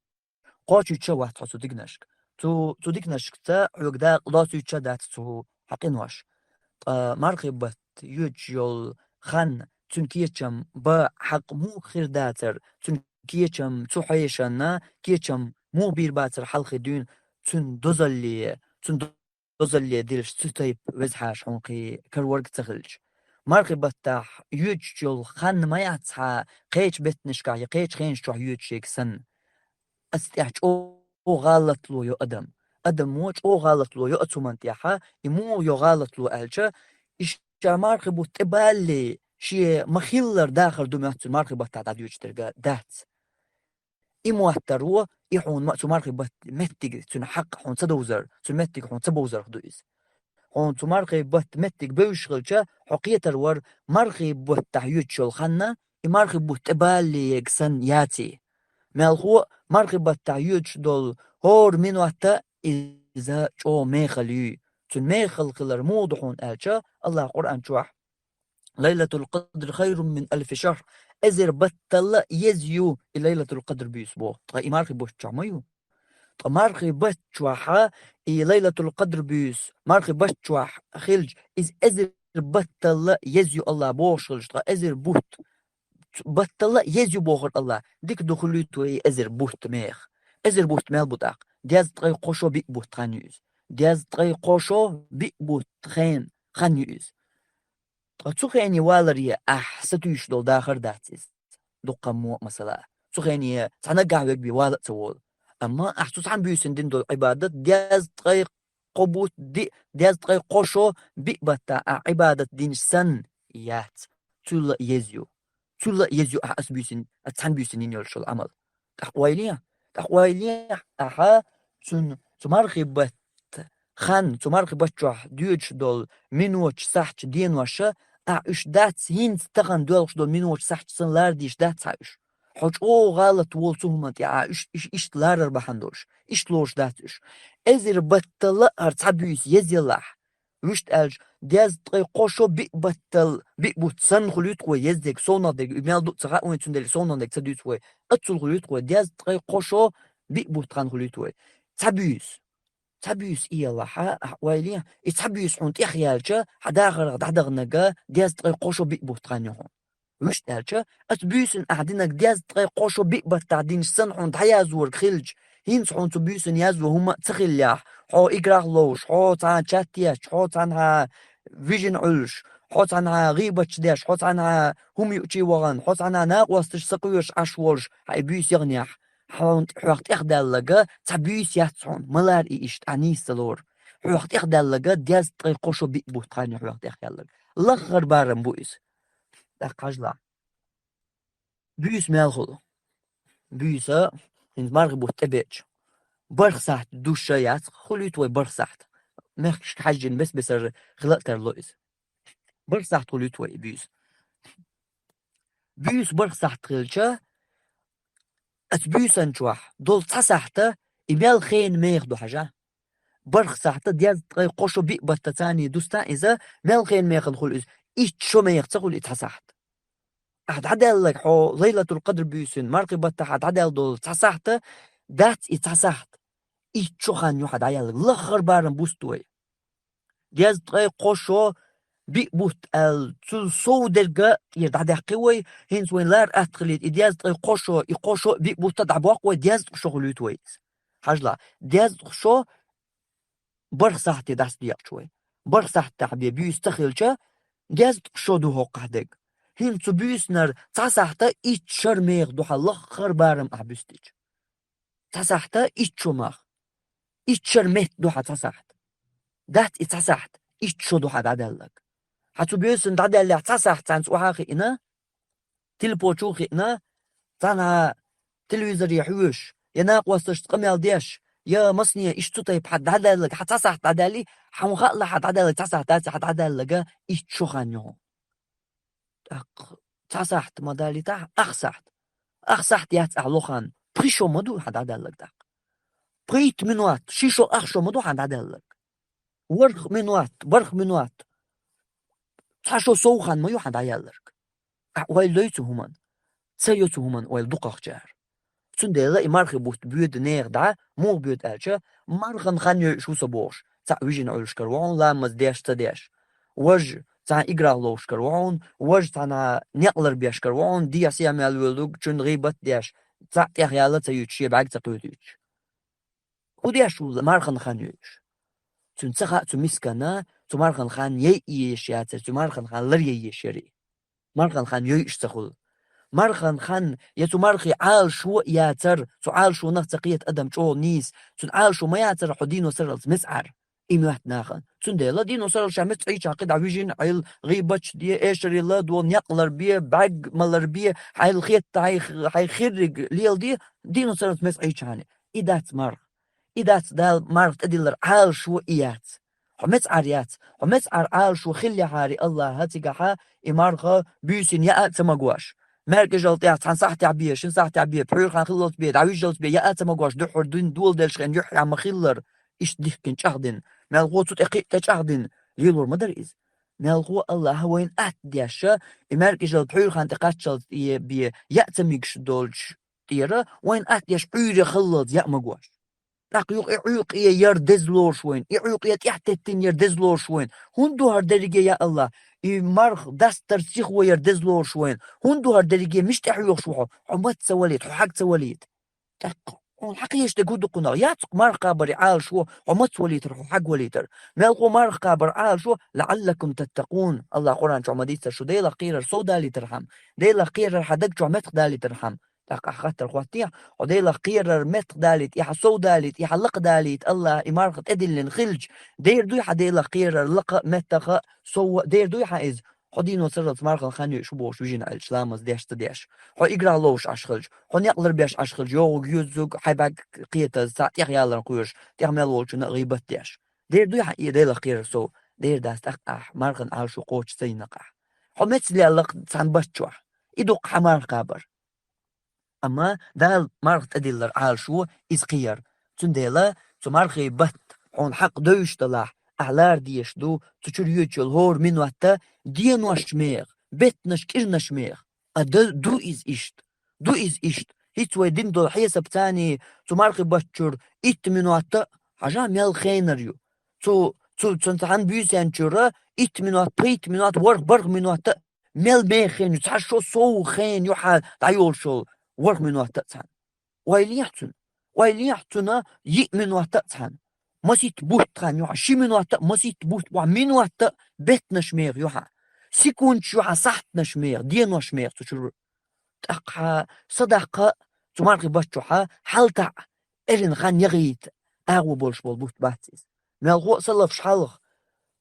кхочуьйтуш а вац хьо цу диканашка. Цу, цу диканашца хьоьга дакъа лоцуьйтуш а дац цу хьан къинош. Ткъа мархий баттан йоьдуш йолу хан, цуьнан кечам бан хьакъ муха хир дацара, цуьнан кечам цу хьешанна, кечам муха бийр бацара хьалхе дуьйна, цуьнан дозалле, цуьнан дозалле дилча цу тайпа веза хьаша хьуна кхин карорг ца хилча. Мархий баттахь йоьдуш йолу хан ма яц хьан кхечу беттанашкахь я кхечу хенаш чохь йоьдуш ерг санна. Аса тӀехь чӀогӀа гӀалатло йо адам. Адамо чӀогӀа гӀалатло йо аса хӀуманна тӀехьа, и муха йо гӀалатло аьлча, и ша мархий бутт тӀебалале, шен ма-хиллара дахар ду моьтту цуьнан мархий баттахь дӀадоьдуш дерг дац. И моттар ву, и хьуна ма цу мархий баттан меттиг, цуьнан хьакъ хьуна ца довзар, цуьнан меттиг хьуна ца бовзарх ду иза. Хьуна цу мархий баттан меттиг бевзаш хилча, хьо кхетар вара, мархий баттахь йоьдуш йолу ханна, и мархий бутт тӀебалале ерг санна яций. Мелхо а мархий баттахь йоьдуш долу хӀора минотта иза чӀогӀа мехала юй. Цуьнан мехала хилар муха ду хьуна аьлча, Аллахь Къуръан чохь: «Лайлатул Къадр хайрун мин алфи шахр». Эзар батталла еза ю и Лайлатул Къадр буьйса боху. Ткъа и мархий бутт чохь ма ю. Ткъа мархий бутт чохьа и Лайлатул Къадр буьйса мархий бутт чохь хилча, иза эзар батталла еза ю Аллахь бохуш хилча, ткъа эзар бутт, батталла еза ю бохура Аллахь. Дика ду хуьлуьйту вай и эзар бутт меха. Эзар бутт мел бу тӀаккха? Дезткъе кхо шо биъ бутт хан ю иза. Дезткъе кхо шо биъ бутт хен хан ю иза. Ткъа цу хене валаре ахь сатуьйсуш долу дахар дац иза. Дуккха мо а масала. Цу хене цхьа наггахь верг бен вала а ца волу. Амма ахь цу цхьана буьйсина дина долу Ӏибадат дезткъе кхо бутт диъ, дезткъе кхо шо биъ баттахь ахь Ӏибадат динча санна яц. Цул а еза ю. Цул а еза ю ахь аса буьйсина, аса цхьана буьйсина йина йолуш йолу Ӏамал. ТӀаккха ойла е, тӀаккха ойла е ахьа цуьнан, цу мархий баттан хан, цу мархий бутт чохь доьдуш долу миноташ, сахьташ, денош а Ахьа уьш дац, хӀинца тахана доьлхуш долу миноташ сахьташ санна лара дийш дац хьа уьш. Хьо чӀогӀа гӀалат волу цу хӀуманна тӀехь, ахьа уьш, иш, иштта ларар бахьана долуш, иштта лоруш дац уьш. Эзар баттал а хӀара цхьа буьйса еза елахь. Вуьшта аьлча, дезткъе кхо шо биъ баттал, биъ бутт санна хуьлуьйту вай ездег, совнах дерг, и мел ду а ца хаьа вайн, цундела совнах дерг ца дуьйцу вай. Аццул хуьлуьйту вай, дезткъе кхо шо биъ бутт хан хуьлуьйту вай. Цхьа буьйса. Цхьа буьйса иялахьа, ахьа ойла е, и цхьа буьйса хьуна тӀехъяьлча, хьан дахарах дӀадаханага дезткъе кхо шо биъ бутт хан ю хьуна. Вуьшта аьлча, аса буьйсанна ахьа динаг дезткъе кхо шо биъ баттахь динаш санна хьуна дӀаязворг хилча, хӀинца хьуна цу буьйсанна язво хӀума а ца хиллехь, хьо играх ловш, хьо цхьана чат еш, хьо цхьанхьа вижина Ӏуьллуш, хьо цхьанхьа гӀийбаташ деш, хьо цхьанхьа хӀума юучий вахана, хьо цхьанхьа накъосташ сакхоьруш Ӏаш волуш, хьан и буьйса яханехь, хьуна хьох тӀехдаьллага цхьа буьйса яц хьуна, ма лара и иштта, ахьа нийса ца лору. Хьох тӀехдаьллага дезткъе кхо шо биъ бутт хан ю хьох тӀехъяьллаг. Лаххара барам бу иза. ТӀаккха хьажалахь. Буьйса мел хуьлу? Буьйса, хӀинца мархи бутт тӀебеача, барх сахьт душа яц, хуьлуьйту вай барх сахьт. Мехкашка хьаьжжина бес-бесара хила а тарло иза. Барх сахьт хуьлуьйту вай и буьйса. Буьйса барх сахьт хилча, аса буьйсан чохь долу цхьа сахьта и мел хенан меха ду хьажа. Барх сахьта дезткъе кхо шо биъ баттаца царний дуста иза, мел хенан механа хуьлу иза, итт шо меха ца хуьлу и цхьа сахьт. Ахьа дӀадаьллаг хьо Лайлатул-Къадр буьйсанна мархи баттахьа дӀадаьлла долу цхьа сахьта, дац и цхьа сахьт. Итт шо хан ю хьан дӀаяллаг. Лаххара барам буьйса ду вай. Дезткъе кхо шо биъ бутт аьлла, цул сов дерг а тӀера дӀадаьккхи вай, хӀинца вайн лара атта хилийта, и дезткъе кхо шо, и кхо шо биъ бутт а дӀабоккху вай, дезткъа шо хуьлуьйту вай иза. Хьажалахь, дезткъа шо барх сахьте дӀасадекъча вай. Барх сахьтехь бен буьйса ца хилча, дезткъа шо ду хӀокхахь дерг. ХӀинца цу буьйсанара цхьа сахьта итт шар меха ду хьан лаххара барам ахьа буьстича. Цхьа сахьта итт шо мах. Итт шар метта ду хьан цхьа сахьт. Дац и цхьа сахьт, итт шо ду хьан дӀадаьллаг. Хьан цу буьйсанна дӀадаьллехь цхьа сахьт цхьаьнца охьа а хиъна, тилпочу а хиъна, цхьанхьа телевизоре хьоьжуш, я накъосташца къамел деш, я масане иштта цу тайпа хьан дӀадаьллаг, хьан цхьа сахьт дӀадаьлли, хьуна хаалахь хьан дӀадаьллаг цхьа сахьт дац, хьан дӀадаьллага итт шо хан ю хьуна. ТӀаккха цхьа сахьт ма далийтахь, ах сахьт. Ах сахьт яц ахьа ло хан, пхи шо ма ду хьан дӀадаьллаг тӀаккха. Пхийтта минот, ши шо, ах шо ма ду хьан дӀадаьллаг. ВорхӀ минот, бархӀ минот. Цхьа шо сов хан ма ю хьан дӀаялларг. Ахьа ойла дой цу хӀуманна? Ца йо цу хӀуманна ойла дукхахчара. Цундела и мархи бутт боьду нехан дӀа, муха боьду аьлча, мархан хан йойуш ву со бохуш, цхьаъ вижина Ӏуьллушкара ву хьуна, ламаз деш ца деш. Важа цхьана играх ловшкара ву хьуна, важа цхьана некъ ларбешкара ву хьуна, дехьа-сехьа мел воьлларг, цуьнан гӀийбат деш, цхьаъ тӀехъяла ца юьтуш, шен бӀаьрг ца кхетуьйтуш. ХӀун деш ву мархан хан йойуш? Цуьнан ца хаьа цу мискана, цу мархан хан яйъеш яцара, цу мархан хан лар яйеш яра и. Мархан хан йойуш ца хуьлу. Мархан хан, я цу мархи Ӏалашо а яцара, цу Ӏалашонах ца кхета адам чӀогӀа нийса, цуьнан Ӏалашо ма яцара хьо дийно сарралц меца Ӏар. И моьтту нахана. Цундела дийно сарралц ша меца Ӏийча хьан кхидӀа вижина Ӏийла, гӀийбаташ де, эшарий ладогӀа, некъ ларбе, бӀаьрг ма ларбе, хьайла хетта хьай, хьай хирриг леладе, дийно сарралц меца Ӏийча хьан. И дац марха. И дац Дала марха тӀедиллар Ӏалашо и яц. Хьо меца Ӏар яц. Хьо меца Ӏар Ӏалашо хиллехьара Аллаха цигахьа и марха буьйсина яа а ца магош. МаьркӀажалла тӀехь цхьана сахьтехь бе, шина сахьтехь бе, пхьуьйра хан хиллалц бе, дӀавижжалц бе яа а ца магош, дуьххьара дуьйна доладелча хенна юьххьехь ма хиллара, иштта дихкина чӀагӀдина. Мелхо цу тӀе кхиъ тӀе чӀагӀдина. Лелор ма дара иза. Мелхо Аллаха вайна атта деш, и маьркӀажалла пхьуьйра хан тӀе кхаччалц тӀе бе яа ца мегаш долчу тӀера, вайна атта деш Ӏуьйре хиллалц яа магош. ТӀаккха юкъа и Ӏуьйкъе яр деза лоруш вайна, и Ӏуьйкъе тӀехь теттина яр деза лоруш вайна. ХӀунда ду хӀара дерриге, я Аллах? И марха дастар сихо яр деза лоруш вайна. ХӀунда ду хӀара дерриге, мича тӀе хьоьхуш ву хьо? Хьо маца ца валийта, хьо хьаг ца валийта. ТӀаккха хьуна хьакхечу дерг хӀун ду кхунах? Яц-кх марха кхабаре Ӏалашо, хьо маца валийтар, хьо хьаг валийтар. Мелхо марха кхабар Ӏалашо, «лаӀаллакум таттакъун». Аллах Къуръан чохь ма дийцара, шу Делах кхерар сов далийтархьама, Делах кхерар хьан даг чохь меттах далийтархьама. ТӀаккха ахь хаттар хӀоттехьа, хьо Делах кхерар меттах далийта, и хьан сов далийта, и хьан лакха далийта, Аллаха и марха тӀедиллина хилча, дера дуй хьан Делах кхерар лакха а, меттах а, сов а, дера дуй хьан иза? Хьо дийно сарралц мархан хан йойуш ву бохуш вижина Ӏелча, ламаз деш ца деш. Хьо играх ловш Ӏаш хилча, хьо некъ ларбеш Ӏаш хилча, йогӀуг, юьззуг, хьайн бӀаьрг кхетаза, цхьаъ тӀехъяларна кхоьруш, тӀех мел волчунна а гӀийбат деш. Дера дуй хьан и Делах кхерар сов? Дера дац тӀаккха ахь мархан Ӏалашо кхочуш ца йинарг ахь. хьо меца леллакх цхьан баттахь. И дукха хьан марха кхабар. Амма Дала марха тӀедиллар Ӏалашо иза кхияр. Цундела цу мархий батта хьуна хьакъ девзаш далахь, ахь лара дезаш ду, цу чуьра йоьдуш йолу хӀора минотта денош меха, беттанаш, кӀирнаш меха. А ду, ду иза иштта. Ду иза иштта. ХӀинца вай дина долу хьесап царний цу мархий батта чуьра итт минотта, хьажа, мел хенар ю. Цу, цу, цу цхьана буьйсанна чуьра итт минотта, пхийтта минотта, ворхӀ-бархӀ минотта мел меха хен ю, цхьа шо сов хен ю хьан дӀайолуш йолу ворхӀ минотта а цхьаьна. Ойла ехьа цунна. Ойла ехьа цунна йиъ минотта а цхьаьна. Маситта бутт хан ю хьан, ши минотта а, маситта бутт бу хьан, минотта а беттанаш меха ю хьан. Секундаш ю хьан, сахьтанаш меха, денош меха цу чуьра. ТӀаккха садаккха цу мархий батта чохь хьалтаӀа эрна хан яхийта агӀо болуш болу бутт бац иза. Мелхо а салафаш хьалха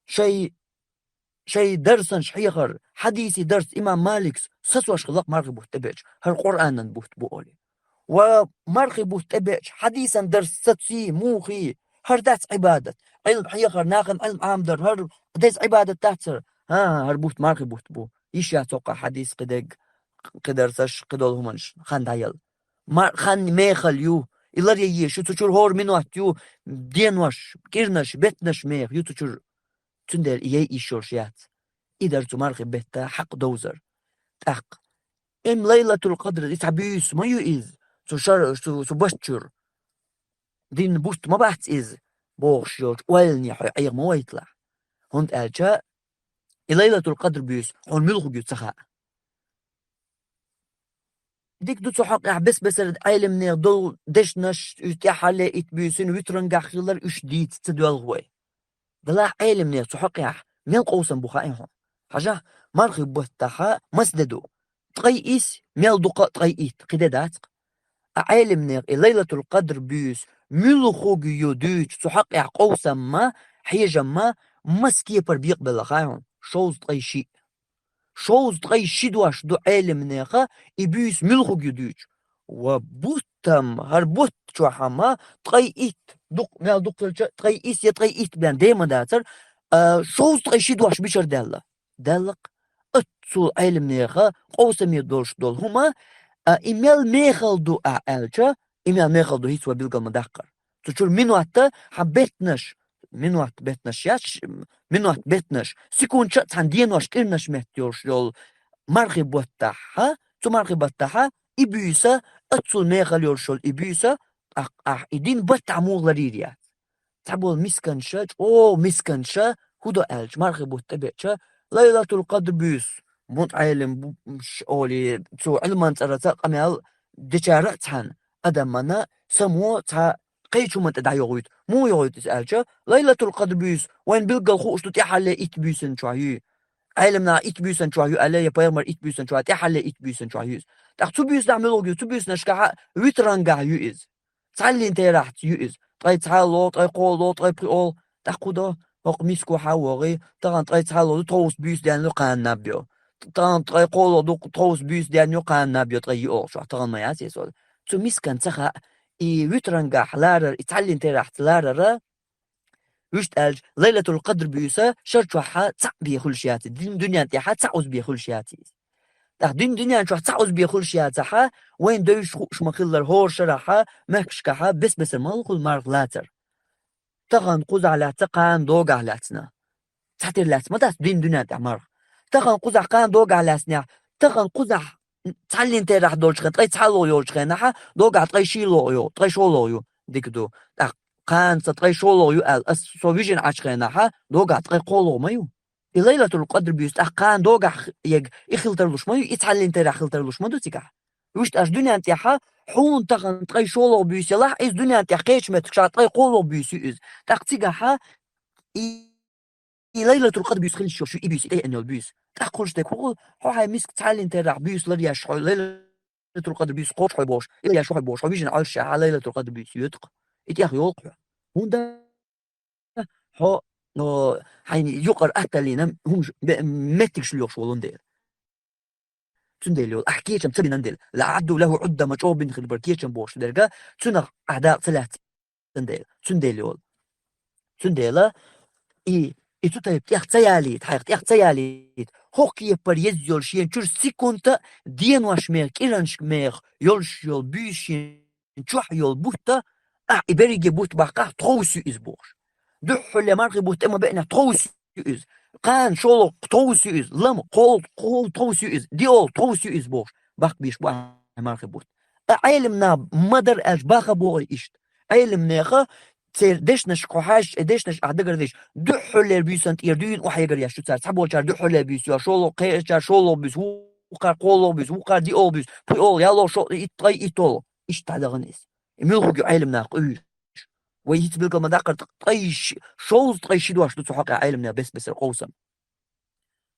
шайн шайн дарсанаш хьехар, хьадисийн дарс имам Маликс сацош хилла-кх мархий бутт тӀебеача, хӀара Къуръанан бутт бу олий. Ва мархий бутт тӀебеача, хьадисан дарс саций, мухий, хӀара дац Ӏибадат. Ӏилма хьехар, нахана Ӏилма Ӏамадар, хӀара деза Ӏибадат дац хӀара. ХӀан-хӀа, хӀара бутт мархий бутт бу. Йиш яц хӀокху хьадис кхидерг, кхидерг, кхидолу хӀуманаш хан дӀаяла. Ма-, хан мехала ю, и лар яйеш ю, цу чуьра хӀора минот ю, денош, кӀирнаш, беттанаш меха ю цу чуьра. Цундела и яйа йиш йолуш яц. И дара цу мархий бетта хьакъ довзар. ТӀаккха: «М, Лайлатул Къадр, и цхьа буьйса ма ю иза, цу шар-, цу, цу бат чуьра. Дин бутт ма бац иза», — бохуш йолчу ойлане хьо Ӏеха ма вайталахь. ХӀунда аьлча и Лайлатул Къадр буьйса хьуна муьлхарг ю ца хаьа. Дика ду, цу хьокъехь бес-бесара Ӏелимнех долу дешнаш, уьш тӀаьххьарле итт буьйсанна витрангахь хилар, уьш дийца ца доьлху вай. Делахь Ӏелимнех цу хьокъехь мел къовсам бу хаьий хьуна? Хьажахь, мархий баттахь маса де ду? Ткъе исс, мел дукха а ткъе итт, кхин де дац-кх. А Ӏелимнех и Лайлатул Къадр буьйса муьлхарг ю дуьйцу цу хьокъехь къовсам ма, хьежам ма, маса кепара бекъабелла хаьий хьуна? Шовзткъе шиъ. Шовзткъе ши дош ду Ӏелимнеха и буьйса муьлхарг ю дуьйцу. Ва бутт-м, хӀара бутт чохь-м ткъе итт, дукх-, мел дукха хилча, ткъе исс я ткъе итт бен де ма дацара, а, шовзткъе ши дош мичара даьлла? Даьлла-кх. Оццул Ӏелимнеха къовсаме долуш долу хӀума, а, и мел мехала ду ахь аьлча, и мел мехала ду хӀинца вай билгал ма даккхара. Цу чуьра минотта хьан беттанаш, минот беттанаш яц, ш-, минот беттанаш, секундаш а цхьаьна денош, кӀирнаш метта йолуш йолу мархий баттахь, цу мархий баттахь и буьйса оццул мехала йолуш йолу и буьйса, ахь, ахь и дин баттахь муха ларйийр яц? Цхьаболу мисканша, чӀогӀа мисканша, хӀун до аьлча, мархий бутт тӀебеача, Лайлатул Къадр буьйса, бунт Ӏелим бу-, ш-, олий, цу Ӏилман цӀараца къамел дечара а цхьаьна адамана само цхьа кхечу хӀуманна тӀе дӀайохуьйту. Муха йохуьйту иза аьлча, Лайлатул Къадр буьйса вайн билггал хууш ду тӀаьххьарле итт буьйсанна чохь ю. Ӏелимнаха итт буьйсанна чохь ю аьлла, я пайхамар итт буьйсанна чохь, тӀаьххьарле итт буьйсанна чохь ю иза. ТӀаккха цу буьйсанахь муьлхарг ю, цу буьйсанашкахь витрангахь ю иза. Цхьаллин терахьца ю иза. Ткъе цхьалло, ткъе кхолло, ткъе пхиоло. ТӀаккха хӀун до? ХӀокху миска хьан вогӀий, тахана ткъе цхьалло ду, тховса буьйса даьнна ю, кхана наб йо. Тахана ткъе кхолло ду, тховса буьйса даьнна ю, кхана наб йо, ткъе йиъолгӀа чохь, тахана ма яц и сол. Цу мисканна ца хаьа, и витрангахь ларар, и цхьаллин терахьца ларара, вуьшта аьлча, Лайлатул Къадр буьйса шар чохь цхьаъ бен хуьлуш яц, дин дуьнен тӀехь цхьаъ узбен хуьлуш яц иза. ТӀаккха дин дуьнен чохь цхьаъ узбен хуьлуш яцахь, вайн девзаш хууш ма хиллара, хӀора шарахь, мехкашкахь бес-бесара ма хуьлу марха лацар. Тахана кхузахь лаьцна, кхана догахь лаьцна. Цхьатера лаьцна ма дац дин дуьнен тӀехь марха. Тахана кхузахь, кхана догахь лаьцнехь, тахана кхузахь цхьаллин терахь долчу хенахь, ткъе цхьалло йолчу хенахь, догахь ткъе шолгӀа ю, ткъе шолгӀа ю, дика ду. ТӀаккха кхана сан ткъе шолгӀа ю аьлла, ас со вижина Ӏачу хенахь, догахь ткъе кхолгӀа ма ю. И Лайлатул Къадр буьйса тӀаккха кхана догахь ег, и хила тарлуш ма ю, и цхьаллин терахь хила тарлуш ма ду цигахь. Вуьшта аьлча дуьнен тӀехь хьуна тахана ткъе шолгӀа буьйса ялахь, иза дуьнен тӀехь кхечу меттигашкахь ткъе кхолгӀа буьйса ю иза. ТӀаккха цигахь и, и Лайлатул Къадр буьйса хила йиш йолуш ю, и буьйса, и тӀеэна йолу буьйса. ТӀаккха хуьлуш дерг хӀун хуьлу, хьо хьайн миска цхьаллин терахь буьйса ларъеш, хьо Лайлатул Къадр буьйса кхочу хьо бохуш, и ларъеш хьо хьо бохуш, хьо вижина Ӏаш, хьан Лайлатул Къадр буьйса йоьду-кх. И тӀех йолу-кх хьо. ХӀунда хьо, о, хьайна юкъара атталлина хӀумаш бе-, меттигаш лоьхуш волун дела. Цундела йолу, ахь кечам ца бинан дела. Ла Ӏадду лаху Ӏудда, ма чӀогӀа бина хила бара кечам бохуш дерга, цунах ахь дакъа ца лаьцна дела. Цундела йолу. Цундела и, и цу тайпа тӀех ца ялийта, хьайх тӀех ца ялийта, хӀокху кепара еза йолу шен чуьра секунда денош мех, кӀиранаш мех йолуш йолу буьйса шен чохь йолу бутт, ахь и берриге бутт баккхахь, тховса ю иза бохуш. Дуьххьарле мархи бутт тӀе ма беънехь, тховса ю иза. Кхана шолгӀа тховса ю иза, лама кхол, кхол тховса ю иза, диъол тховса ю иза бохуш, баккхийш бу ахь мархи бутт. Ткъа Ӏеламнаха ма дара аьлча баха боху иштта. Ӏеламнеха церан дешнашка хьо хьаьжча, и дешнаш ахь дагардеш, дуьххьарлера буьйсанна тӀера дуьйна охьаегар еш ю цара. Цхьаболчара дуьххьарлера буьйса ю, шолгӀа, кхечара шолгӀа буьйса, вукхара кхоалгӀа буьйса, вукхара диъол буьйса, пхоьалгӀа, ялхолгӀа, шолгӀа, итт ткъе иттолгӀа. Иштта дӀадахана иза. И муьлхха ю Ӏеламнах къуьйсуш. Вай хӀинца билгал ма даккхара, ткъе ши, шовзткъе ши дош ду цу хьокъехь Ӏеламнех бес-бесара къовсам.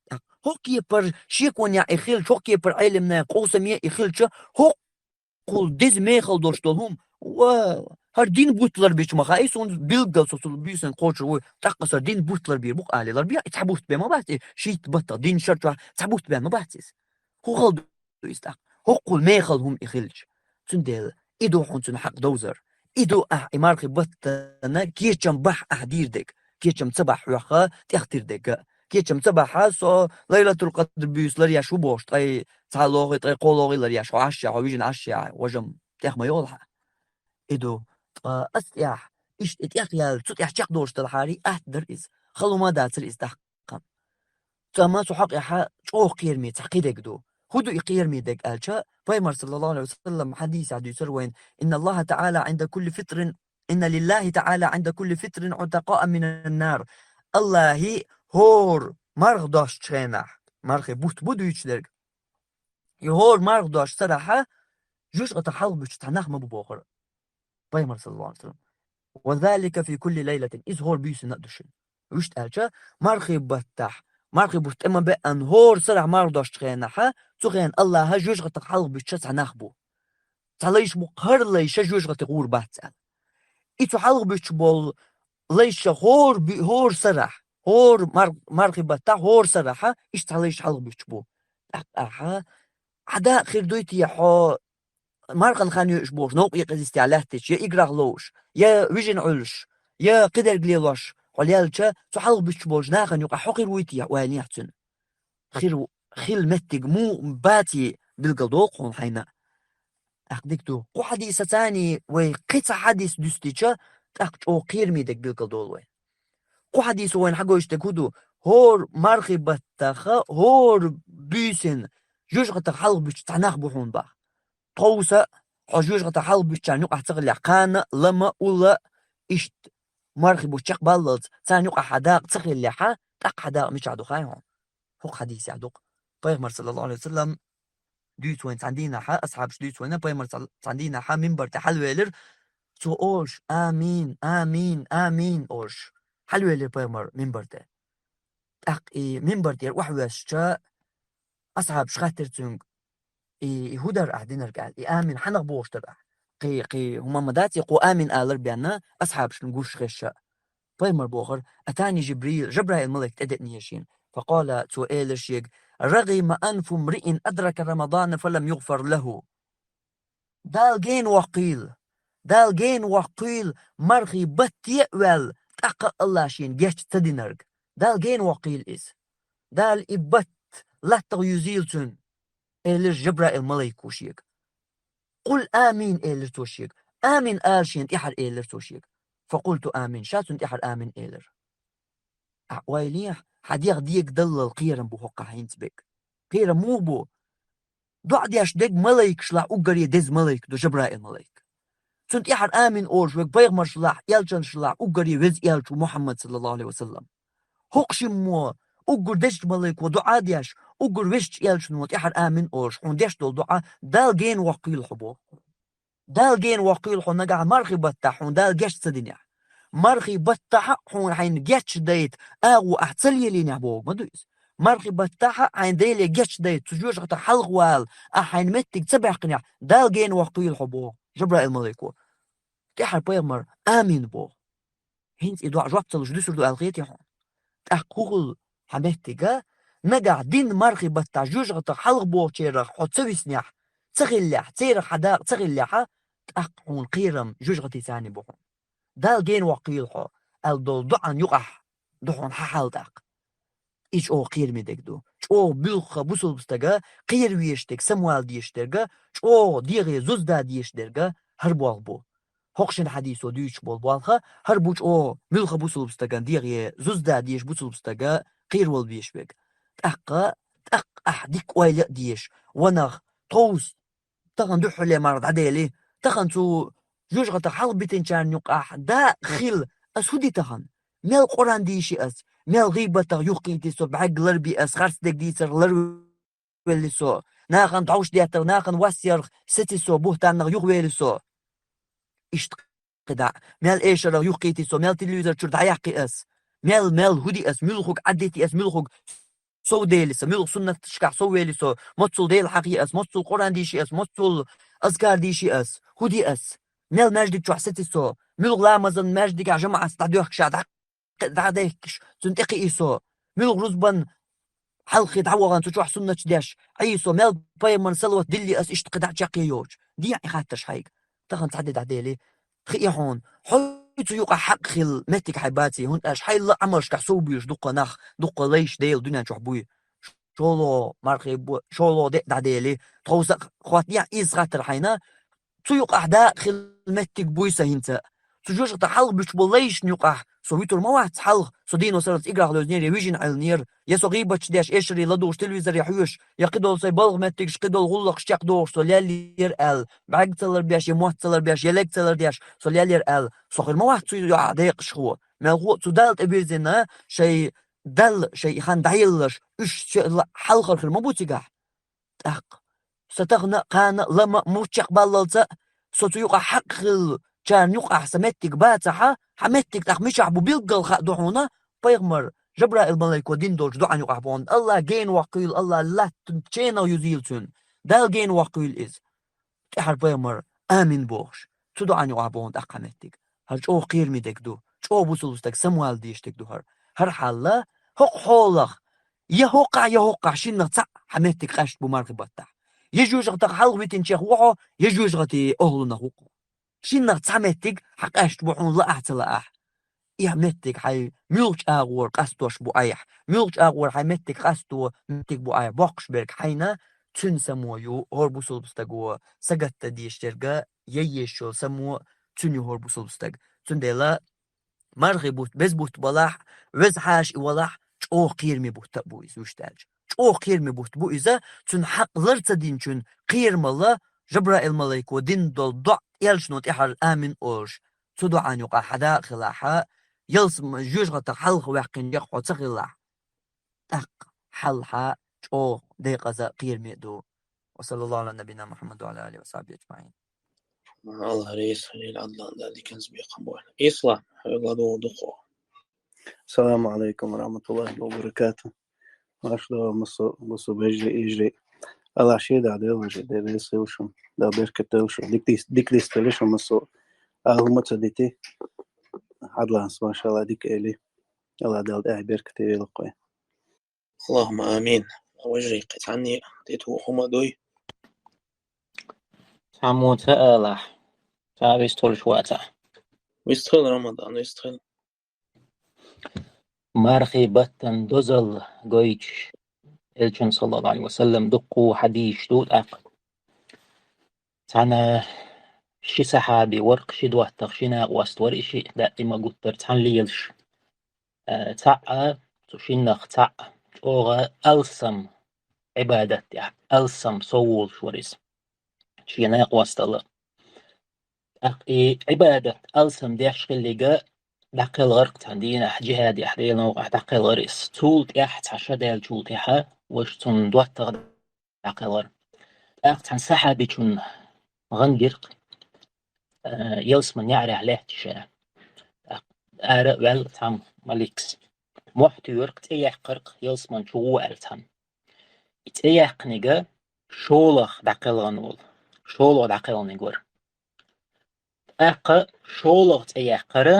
ХӀокху кепара шеконехь и хилча, хӀокху кепара Ӏеламнехан къовсаме и хилча, хӀокхул деза мехала долуш долу хӀума, ва, хӀара дин бутт ларбича ма хаьа, и суна билггал со цу буьйсанна кхочур вуй, тӀаккха аса дин бутт ларбийр бу-кх алий, ларбехь, и цхьа бутт бен ма бац, и шийтта баттах дин шар чохь цхьа бутт бен ма бац иза. ХӀун хала ду иза тӀаккха? ХӀокхул мехала хӀума и хилча. Цундела и ду хьуна цуьнан хьакъ довзар. И ду ахь и мархи баттана кечам бахь ахь дийр дерг. Кечам ца бахь хьоьхха тӀехтир дерг. Кечам ца бахь, со Лайлатул-Къадр буьйса ларъеш ву бохуш, ткъе цхьалгӀа, ткъе кхоалгӀа ларъеш, хьо Ӏаш а, хьо вижина Ӏаш а, важам тӀех ма йолу хьан. И ду, ткъа ас тӀехь, иштта и тӀехъяьлла, цу тӀехь чекхдолуш делахьара, атта дара иза. Хала хӀума дацара иза тӀаккха. Цу амма цу хьокъехь чӀогӀа кхераме цхьа кхин дерг ду. ХӀун ду и кхераме дерг аьлча, Пайхамар, саллаллаху Ӏалайхи ва саллам, хьадисехь дуьйцура вайна: «Инна Аллаха таӀала Ӏинда кулли фитрин, инна лиллахи таӀала Ӏинда кулли фитрин Ӏутакъаъ минан нар». Аллахьи хӀора марха достучу хенахь, мархи бутт бу дуьйцуш дерг. И хӀора марха достучу сарахьа жоьжахатех хьалха буьттуш цхьа нах ма бу бохура Пайхамар, саллаллаху Ӏалайхи ва саллам. «Ва залика фи кулли лайлатин». Иза хӀора буьйсанна а ду шуна. Вуьшта аьлча, мархи баттахь, мархи бутт тӀе ма беъна, хӀора сарахь марха достучу хенахьа, цу хенахь Аллахьа жоьжахатех хьалха буьттуш цхьа нах бу. Цхьа лайш бу, хӀара лайша жоьжахате гӀур бац аьлла. И цу хьалха буьттуш болу лайша хӀора буь-, хӀора сарахь, хӀора мар-, мархи баттахь, хӀора сарахьа, иштта цхьа лайш хьалха буьттуш бу. ТӀаккха ахьа, хьан дакъа хир дуй те хьо мархана хан йойуш бохуш, новкъа екъа изистехь лаьттича, я играх ловуш, я вижина Ӏуьллуш, я кхидерг лелош хьо лелча, цу хьалха буьттуш болчу нахана юкъахь хьо хир вуй те, ойла ехьа цуьнан. Хир ву-, хила меттиг муха баций билгал доккху хьуна хьайна. ТӀаккха дика ду. Кху хьадиса царний вай кхин цхьа хьадис дуьстича, тӀаккха чӀогӀа кхераме дерг билгал долу вай. Кху хьадисо вайна хьагойтуш дерг хӀун ду? ХӀора мархи баттаха, хӀора буьйсина жоьжахатех хьалха буьттуш цхьа нах бу хьуна бах. Тховса а, хьо жоьжахатех хьалха буьттучарна юкъахь ца хиллехь, кхана а, лама а, улла а, иштта мархи бутт чекхбаллалц, царна юкъахь хьан дакъа ца хиллехьа, тӀаккха хьан дакъа мичахь ду хаьий хьуна? ХӀокху хьадисехь ду-кх. Пайхамар, саллаллаху Ӏалайхи ва саллам, дуьйцу вайна цхьана дийнахьа, асхьабаш дуьйцу вайна, Пайхамар, цхьа-, цхьана дийнахьа минбар тӀе хьалавелира, цо олуш: «Амин, амин, амин», олуш. Хьалавелира Пайхамар минбар тӀе. ТӀаккха и минбар тӀера охьавоьссича, асхьабаш хаьттира цуьнга: «И, и хӀун дара ахь динарг?» аьлла. «И амин хьанах бохуш дара ахь? Кхин, кхин хӀума ма дац и кху амин алар бен?» асхьабашна гуш хезча. Пайхамар бохура: «Атани Жибрил, Жабраил малик тӀедеънера шена. Факъала», цо элира шега: «Рагима анфу мриин адрака Рамадана фалам югфар лаху». Дала гена воккхийла, Дала гена воккхийла, мархий батте а ваьлла, тӀаккха а Аллахьа шена геч ца динарг. Дала гена воккхийла иза. Дала и батт латтах юзийла цуьнан, элира Жабраил малайко шега. «Къул амин», элира цо шега. «Амин ала шена тӀаьхьара», элира цо шега. «Факъулту амин», ша цунна тӀаьхьара амин элира. Ахь ойла ехьа, хьан дегӀ дегадаллал кхерам бу хӀокхахь хӀинца берг. Кхерам муха бу? ДоӀа деш дерг малайкашлахь уггаре деза малайк ду, Жабраил малайк. Цунна тӀаьхьара амин олуш верг пайхамаршлахь, элчаншлахь уггаре веза элча ву Мухьаммад, саллаллаху Ӏалайхи ва саллам. ХӀокху шиммо, уггар дезачу малайко доӀа деш, уггар везачу элчано тӀаьхьара амин олуш, хьуна деш долу доӀа Дала гена воккхийла хьо боху. Дала гена воккхийла хьо нагахь мархи баттахь хьуна Дала геч ца динехь. Мархи баттахь а хьуна хьайна геч дайта агӀо ахь ца лелийнехь боху ма ду иза. Мархи баттахь а хьайна Деле геч дайта, цу жоьжахатех хьалха вала ахь хьайна меттиг ца баьккхинехь, Дала гена воккхийла хьо боху Жабраил малайко. ТӀаьхьара пайхамар амин боху. ХӀинца и доӀа жоп ца луш дуьсур ду аьлла хетий хьуна? ТӀаккха хӀун хуьлу хьан меттига, нагахь дин мархи баттахь жоьжахатех хьалха бохучерах хьо ца виснехь, ца хиллехь, церах хьан дакъа ца хиллехьа, тӀаккха хьуна кхерам жоьжахатица царний бу хьуна. Дала гена воккхийла хьо аьлла долу доӀан юкъахь ду хьуна хьан хьал тӀаккха. И чӀогӀа кхераме дерг ду. ЧӀогӀа муьлхха бусалба стага кхера везаш дерг, самавала дезаш дерг, чӀогӀа дегӀе зуза да дезаш дерг хӀара болх бу. ХӀокху шина хьадисо дуьйцуш болу болх хӀара бу чӀогӀа муьлхха бусалба стагана дегӀе зуза да дезаш, бусалба стага кхеравала везаш верг. ТӀаккха, тӀаккха ахь дика ойла а дезаш, ванах, тховса, тахана дуьххьарлера марха дӀадели, тахана цу жоьжахатех хьалха битинчарна юкъахь дакъа хила, ас хӀун ди тахана? Мел Къуръан дийши ас? Мел гӀийбатах юхкхийти со, бӀаьрг ларби ас, харц дерг дийцарх ларвелли со, нахана дӀовш деттарх, нахана вас ярх сеци со, бухӀтаннах юхавели со? Иштта кхидӀа, мел эшарах юхкхийти со, мел телевизор чуьра дӀаяккхи ас? Мел, мел хӀун ди ас, муьлхарг Ӏаддити ас, муьлхарг сов дели со, муьлха суннаташкахь сов вели со, моццул Дела хьахийи ас, моццул Къуръан дийши ас, моццул азкар дийши ас, хӀун ди ас? Мел маьждиг чохь сеци со, муьлха ламазан маьждигехь жамаӀатца дӀадоьхкуш, дӀа-, дӀадехкаш, цунна тӀекхиий со, муьлха рузбан хьалххе дӀавахана цу чохь суннаташ деш, Ӏийсо, мел пайхамарна салават дилли ас иштта кхидӀа чаккхе йоцуш? Дехьа и хаттарш хьайга. Тахана цхьа де дӀадели, хии хьуна, хьо цу юкъахь хьакъ хила меттиг хьайн баций, хӀунда аьлча хьайла а Ӏамалшкахь сов буьйлуш дуккха нах, дуккха лайш Делан дуьнен чохь буй. ШолгӀа мархий бу, шолгӀа де а дӀадели, тховса а хӀоттаехьа изза хаттар хьайна, цу юкъахь дакъа хила меттиг буй сан хӀинца. Цу жоьжахатех хьалха буьтуш болу лайшна юкъахь со вуьтур ма вац хьалха, со дийно сарралц играх лоьзнера я вижина Ӏеллинера, я со гӀийбаташ деш, эшаре ладугӀуш, телевизоре хьоьжуш, я кхидолу сайн балха меттигаш, кхидолу гӀуллакхаш чекхдохуш со леллера аьлла, бӀаьрг ца ларбеш, я мотт ца ларбеш, я лерг ца лардеш со леллера аьлла, со хир ма вац цу юкъахь декъашхо. Мелхо а цу Далла тӀе вирзина, шайн Далла, шайн и хан дӀаеллалаш, уьш шайла хьалхара хир ма бу цигахь. ТӀаккха, сан тахана а, кхана а, лама а, мурд чекхбаллалца а, со цу юкъахь хьакъ хиллачарна юкъахь сан меттиг бацахьа, хьан меттиг тӀаккха мичахь бу билггал хаа ду хьуна, пайхамар Жабраил малайко дина долчу доӀан юкъахь боху хьуна, АллахӀ гена воккхийла, АллахӀ латта ченах юзийла цуьнан, Дала гена воккхийла иза. ТӀаьхьара пайхамар амин бохуш, цу доӀан юкъахь боху хьуна тӀаккха хьан меттиг. ХӀара чӀогӀа кхераме дерг ду, чӀогӀа бусалба стаг самавала дезаш дерг ду хӀара. ХӀара хьалла, хӀокху хьолах, я хӀокхахь, я хӀокхахь шиннах цхьаъ хьан меттиг къаьсташ бу мархи баттахь. Я жоьжахатех хьалха витинчех ву хьо, я жоьжахатин охӀлунах ву хьо. Шиннах цхьа меттиг хьан къаьсташ бу хьуна лаахь а, ца лаахь а. И меттиг хьайн муьлхачу агӀор къастош бу айхьа, муьлхачу агӀор хьайн меттиг къасто меттиг бу айхьа боккхуш берг хьайна, цуьнан само ю хӀора бусалба стаго сагатта дезаш дерг, яйеш йолу само цуьнан ю хӀора бусалба стаг. Цундела мархи бутт, беза бутт балахь, веза хьаша и валахь, чӀогӀа кхераме бутт а бу иза, вуьшта аьлча. ЧӀогӀа кхераме бутт бу иза, цуьнан хьакъ лар ца динчун кхерамалла Жабраил малайко дина долу доӀа элчано тӀаьхьара амин олуш, цу доӀан юкъахь хьан дакъа хилахьа, ялсам-, жоьжахатех хьалха ваьккхинчех хьо ца хилахь. ТӀаккха хьал хьан чӀогӀа декъаза а кхераме а ду. Ва саллаллаху Ӏала набийина Мухьаммад ва Ӏала алихи ва сахьбихи аджмаӀин. АллахӀ реза хуьлийла, Ӏаднан, Дала диканца бекхам бойла. Ислам, хьоьга ладугӀу дукха. Ассаламу Ӏалайкум ва рахьматуллахӀи ва баракатухӀ. Марша догӀийла массо а бусалба вежарий, йижарий. АллахӀ шен дӀа дойла вежарий, Дела реза хуьлда шуна, Дала беркат дойла шуна. Дика дис-, дика дистхуьлда шуна массо а. Ала хӀума ца дити. Ӏаднанс, машаллахӀ, дика эли. АллахӀ Дала тӀаьхье беркате йойла кхуьнан. АллахӀумма амин. Вежарий, кхин цхьанне тӀетуху хӀума дуй? Цхьаммо ца алахь, цхьа а вистхуьлуш вацахь. Вистхила, Рамадан, вистхила. Мархи баттан дозалла гойтуш, элчан, саллаллаху Ӏалайхи ва саллам, дуккха хьадисаш ду тӀаккха. Цхьана ши сахьаби вара, ши доттагӀа, ши накъост вара, и шиъ даима гуттар цхьаьна лелаш. Э, цхьаъ, цу шиннах цхьаъ чӀогӀа алсам Ӏибадат тӀехь, алсам сов волуш вара иза. Шен накъосталла. ТӀаккха и Ӏибадат алсам деш хилларг дӀакхелхира-кх цхьана дийнахь, джихӀадехь, Делан новкъахь дӀакхелхира иза. Цул тӀаьхьа, цхьа ша даьллачул тӀаьхьа, ваша цунна доттагӀа дӀакхелхира. ТӀаккха цхьана сахьабичунна гӀан дира-кх, э, ялсаманин неӀарехь лаьтташ. ТӀаккха ара а ваьлла цхьамма маликас. Мохь туьйхира-кх, цӀе яьккхира-кх, ялсамани чу гӀо аьлла цхьамма. И цӀе яьккхинарг шолгӀа дӀакхелхина волу, шолгӀа дӀакхелхинарг вара. ТӀаккха шолгӀа цӀе яьккхира,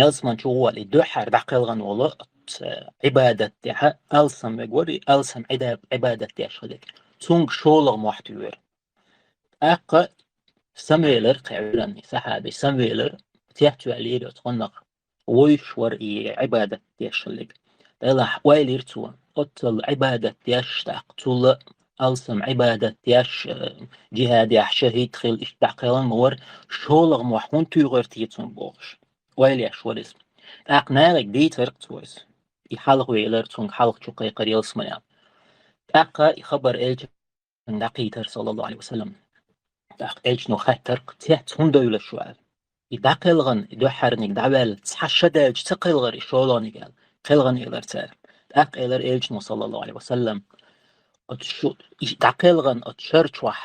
ялсамани чу гӀо аьлла, и дуьххьара дӀакхелхина волу, ц-, Ӏибадат тӀехь алсам верг вара, и алсам Ӏида-, Ӏибадат деш хилларг. Цуьнга шолгӀа мохь туьйхира. ТӀаккха самавелира кхин Ӏуьйранна, сахьаби самавелира, цецваьллера оцу хӀуманах, вуьйцуш вара и Ӏибадат деш хилларг. Делахь ойла йира цо, оццул Ӏибадат деш, тӀаккха цул алсам Ӏибадат деш, э, джихӀад деш, шахӀид хила, иштта дӀакхелхина ма вара, шолгӀа мохь хӀунда туьйхира те цунна бохуш. Ойла еш вара иза. ТӀаккха нахе дийцира-кх цо иза. И хьалха велира, цунга хьалха чу кхайкхира ялсамане. ТӀаккха и хабар элча дӀакхийтира, саллаллаху Ӏалайхи ва саллам. ТӀаккха элчано хаьттира-кх, цец хӀунда девлла шу аьлла. И дӀакхелхина, и дуьххьарниг дӀаваьлла, цхьа ша даьлча ца кхелхира и шолгӀаниг аьлла. Кхелхина элира цара. ТӀаккха элира элчано, саллаллаху Ӏалайхи ва саллам, оцу шу, и дӀакхелхина оцу шар чохь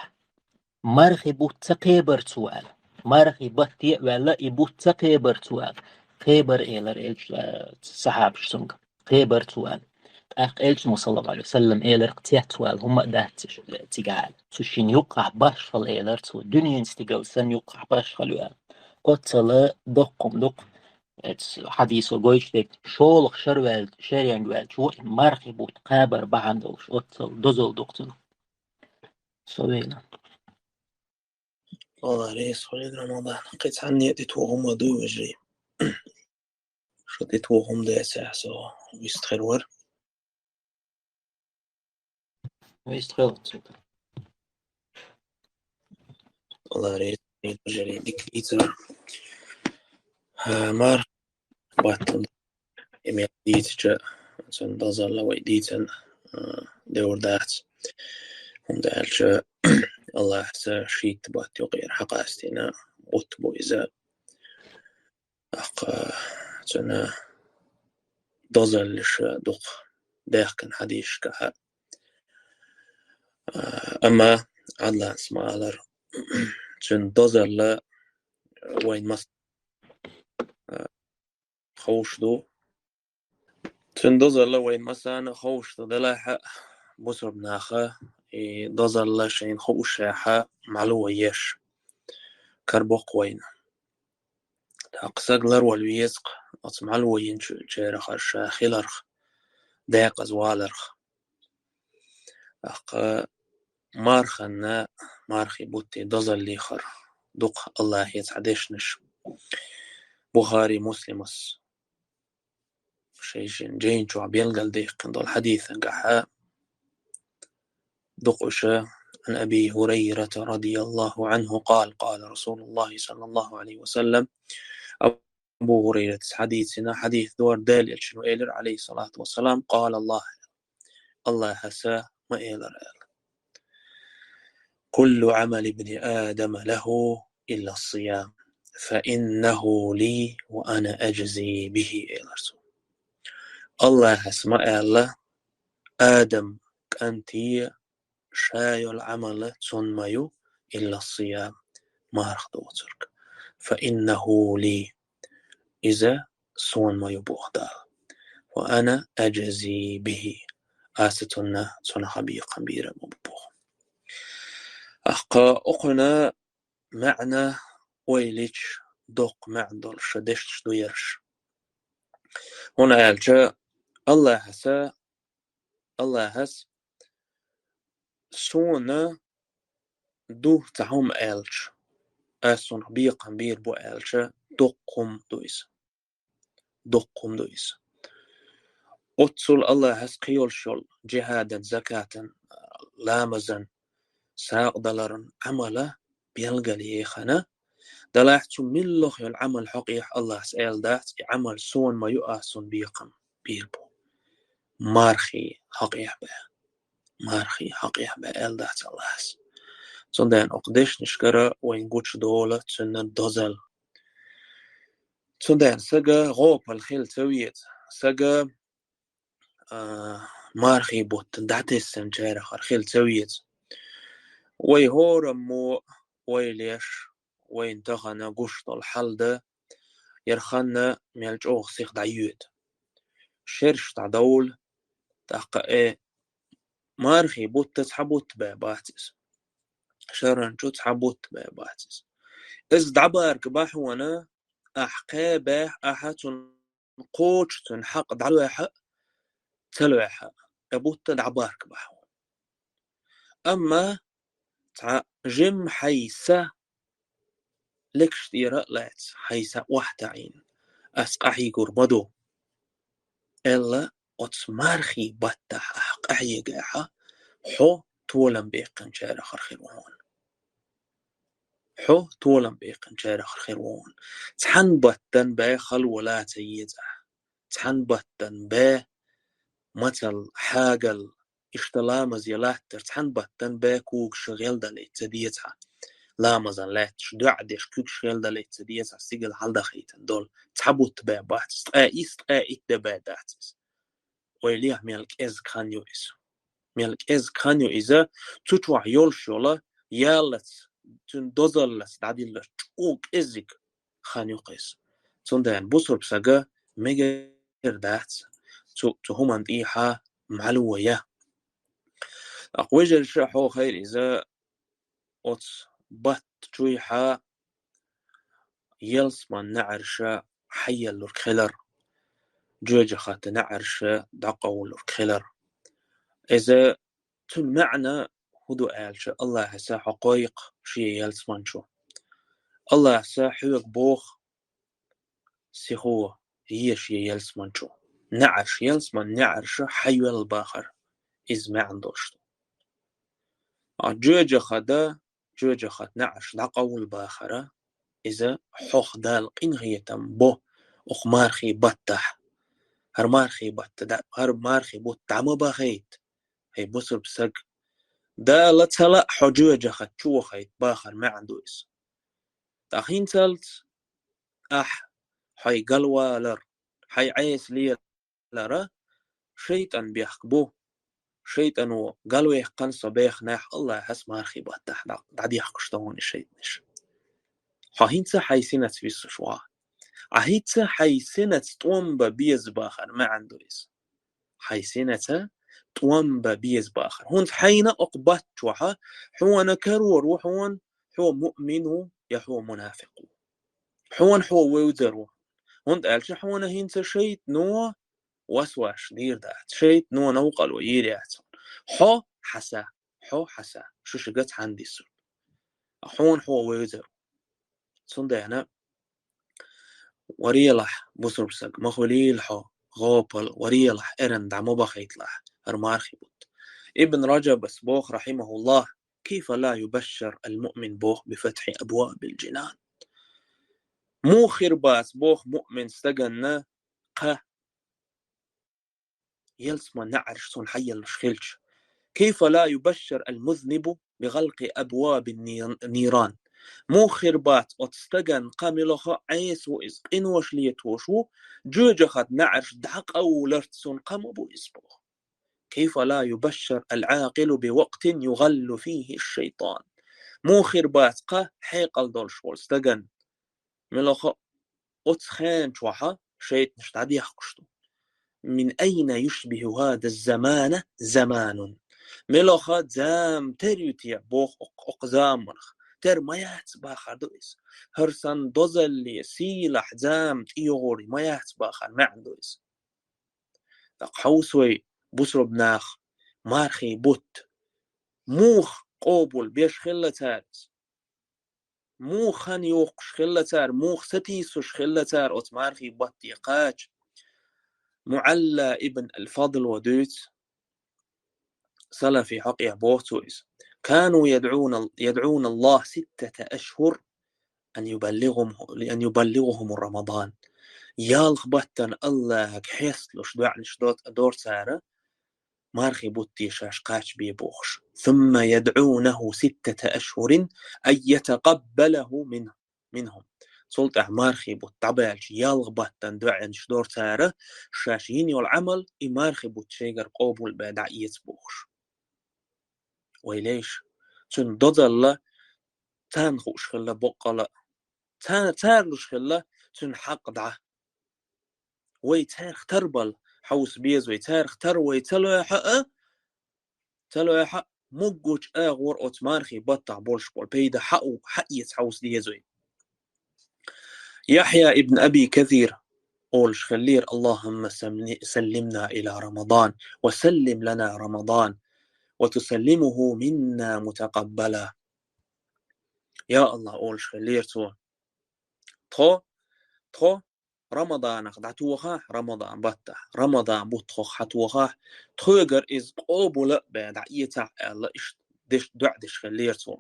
мархи бутт ца кхебара цо аьлла. Мархи батте а ваьлла, и бутт ца кхебара цо аьлла. Кхебара, элира элча, э, сахьабаш цунга. Кхебара цо аьлла. ТӀаккха элчано, саллаллаху Ӏалайхи ва саллам, элира-кх, цец ваьлла хӀума а дац цига аьлла. Цу шина юккъахь башхалла, элира цо, дуьненан стигал санна юккъахь башхалла ю аьлла. Оццул доккха хӀума ду-кх, эцу хьадисо гойтуш дерг, шолгӀа шар ваьлла, шеренга ваьллачо мархи бутт кхабар бахьана долуш, оццул дозалла ду-кх цуьнан. Со вела. Алла реза хуьлийла, Рамадан. Кхин цхьанне а тӀетоха хӀума ду, вежарий? Шу тӀетоха хӀума дацахь, со вистхир вара. Вистхила. Алла реза хуьлийла, вежарий, дика дийцар. Ха, мархи баттана и мел дийцича, цуьнан дозалла вай дийцина, а, девр дац. ХӀунда аьлча Аллахьас шийтта бутт юкъера хьакъастийна бутт бу иза. ТӀаккха цуьнан дозаллаш дукха даьхкина хьадисашкахь. А, амма Ӏадланас ма-аллара, цуьнан дозалла вайна мас-, а, ховш ду. Цуьнан дозалла вайна массарна а ховш ду, делахь а бусурба наха и дозалла шайна хууш а мӀало еш карабоккху вайна. ТӀаккха саг ларвала веза-кх оцу мӀало йинчу-, черахь ша хиларх, декъаза валарх. ТӀаккха марханна, мархи бутте дозаллехьара дукха Аллахье цхьа дешнаш. Бухари, Муслимас шайн-шайн жайна чохь белгалдаьккхина долу хьадисангахь дукха уьш. عن أبي هريرة رضي الله عنه قال: قال رسول الله صلى الله عليه وسلم. Абу Хурайрас хьадийцина хьадис ду, Делан Элчано элира, Ӏалайхи ссалату вассалам: قال الله. Аллахьас ма элира аьлла: كل عمل ابن آدم له إلا الصيام، فإنه لي وأنا أجزي به, элира цо. Аллахьас ма аьлла: Адам кӀанте ша йолу Ӏамал цунна ма ю, إلا الصيام, марха доцург. فإنه لي, иза суна ма ю, боху Дала. وأنا أجزي به, аса цунна, цунах бекхам бийр бу, боху. ТӀаккха кхуьнан маьӀна ойла йича, доккха маьӀна долуш дешнаш ду ерш. ХӀунда аьлча Аллахьас, Аллахьас суна ду цхьа хӀума аьлча, аса цунах бекхам бийр бу аьлча, доккха хӀума ду иза. Доккха хӀума ду иза. Оццул Аллахьас кхийолуш йолу джихӀадан, закатан, ламазан, сагӀа даларан Ӏамал белгалъяьхна, делахь цу муьлхха йолу Ӏамал хьокъехь Аллахьас аьлла дац, и Ӏамал суна ма ю, аса цунна бекхам бийр бу. Мархи хьокъехь бен. Мархи хьокъехь бен аьлла дац Аллахьас. Цундела оцу дешнашкара вайн гучудолу цуьнан дозалла. Цундела сага гӀопал хила ца веза, сага, а, мархи бутт дӀатессинчарах хила ца веза. Вай хӀораммо ойла еш, вайна тахана гуш долу хьал дан, яра хан мел чӀогӀа сиха дӀайоьду. Шераш дӀадовла, тӀаккха, э, мархи бутт цхьа бутт бен бац иза. Шеран чу цхьа бутт бен бац иза. Иза дӀабарг бан хьуна, ахь кхаьбехь, ахьа цунна кхочуш, цуьнан хьакъ дӀалоьхьа а, ца лоьхьа а, и бутт дӀабарг бан хьуна. Амма цхьа жимма хьайн са лекаш тӀера а лаьцна, хьайн са охьатаӀийна, ас къахьийгур ма ду, аьлла, оцу мархий баттахь ахь къахьегахьа, хьо толам беккхинчарах хир ву хьуна. Хьо толам беккхинчарах хир ву хьуна. Цхьана баттан баьхал вала ца еза. Цхьана баттан баь мацал, хьагал, иштта ламаз я латтар, цхьана баттан баь кугаш гӀелдалайта ца деза хьан. Ламазан лаьтташ, доӀа деш куьгаш гӀелдалайта ца деза хьан, сигала хьалдахийтан долу. Цхьа бутт баь бац, ткъаь исс, ткъаь итт де баь дац иза. Ойла е, мел кӀезиг хан ю иза. Мел кӀезиг хан ю иза, цу чохь йолуш йолу яллаца, цуьнан дозаллаца дӀадилларш чӀогӀа кӀезиг хан ю-кх иза. Цундела бусурба сага мегар дац цу, цу хӀуманна тӀехьа мало ян. ТӀаккха вежарша хьо хайра иза оцу батта чуьйхьа ялсаман неӀарша хьайеллург хилар, жоьжахатан неӀарша дӀакъовлург хилар. Иза цуьнан маьӀна хӀун ду аьлча, Аллахьаса хьо кхойкху шен ялсаман чу. Аллахьаса хьоьга боху, сихо, е шен ялсаман чу. НеӀарш, ялсаман неӀарша хьайоьлла бахар, иза маьӀна долуш ду. А жоьжахатан, жоьжахатан неӀарш дӀакъовла бахара, иза хьох Дала къинхетам бо, окху мархий баттахь. ХӀара мархий батта дӀа, хӀара мархий бутт дӀа ма бахийта, хӀай бусурба саг. Дала ца лаа хьо жоьжахат чу вахийта бахар маьӀна ду иза. ТӀаккха хӀинцалц ахь хьайн галвалар, хьайн Ӏеса лелара шайтӀан бехк бу. ШайтӀано галваьккхина со бехнехь Аллахьас мархий баттахь дӀа-, дӀадехкуш ду хьуна и шайтӀанаш. Хьо хӀинца хьайн синаца висуш ву. Ахь хӀинца хьайн синаца тӀом бан беза бахар маьӀна ду иза. Хьайн синаца тӀом бан беза бахар. ХӀунца хьайна окху батта чохьа хьуна карор ву хьуна, хьо муъмин ву я хьо мунафикъ ву. Хьуна хьо вевзар ву. ХӀунда аьлча хьуна хӀинца шайтӀано васвас дийр дац. ШайтӀано новкъарло йийр яц хьуна. Хьо хьаса, хьо хьаса, шу шига цхьаьна дисург. Хьуна хьо вевзар ву. Цундела варелахь, бусурба саг, ма хуьлийла хьо гӀопал, варелахь, эрна дӀа ма бахийталахь хӀара мархий бутт. Ибн Раджабас боху, рахьимахуллахь: «كيف لا يبشر المؤمن», боху, «بفتح أبواب الجنان». Муха хир бац, боху, муъмин стаганна кхаъ ялсаман неӀарш цунна хьаеллаш хилча. «كيف لا يبشر المذنب بغلق أبواب النيران». Муха хир бац оцу стаган кхаъ, мила хаа Ӏеса ву иза, къинош летош ву, жоьжахатан неӀарш дӀакъовларца цунна кхаъ ма бу иза боху. «كيف لا يبشر العاقل بوقت يغل فيه الشيطان». Муха хир бац кхаъ хьекъал долуш волу стаган, мила хаа оцу хенан чохьа шайтӀанаш дӀадехкуш ду. «من أين يشبه هذا الزمان زمان». Мила хаа зама тера ю те, боху, окх-, окху заманах. Тера ма яц бахар ду иза. ХӀара санна дозалле, сийлахь зама тӀейогӀур ма яц бахар маьӀна ду иза. ТӀаккха хьовса вай, бусурба нах, мархий бутт муха къобал беш хилла цара иза? Муха хан йоккхуш хилла цара, муха сатийсуш хилла цара оцу мархий батте кхача? МуӀалла ибн аль-Фадло дуьйцу, салафий хьокъехь боху цо иза: «كانوا يدعون، يدعون الله ستة أشهر أن يبلغهم، أن يبلغهم رمضان». Ялх баттана Аллахьага хьесталуш доӀанаш до-, дора цара, мархий бутте шаьш кхачабе бохуш. «ثم يدعونه ستة أشهر أن يتقبله من، منهم». Цул тӀаьхьа мархий бутт дӀабаьлча, ялх баттана доӀанаш дора цара, шаьш йина йолу Ӏамал и мархий бутт шайгара къобал бен дӀаэца бохуш. Вай леш, цуьнан дозалла царна хууш хилла боккъала, царна, цара луш хилла цуьнан хьакъ дӀа. Вай царах тарбала хьовса беза вай, царах тар вай ца лоьхьа а, ца лоьхьа а, моггучу агӀор оцу мархий баттахь болуш болу пайда хьа-, хьаэца хьовса деза вай. Яхья ибн Аби Касир олуш хиллера: «اللهم سلمنا إلى رمضان وسلم لنا رمضان وتسلمه منا متقبلا». Я Аллах, олуш хиллера цо, тхо, тхо Рамаданах дӀатохахь, Рамадан баттахь, Рамадан бутт хьатохахь, тхоьгара иза къобал а бе дӀаэцахь аьлла, иштта деш, доӀа деш хиллера цо.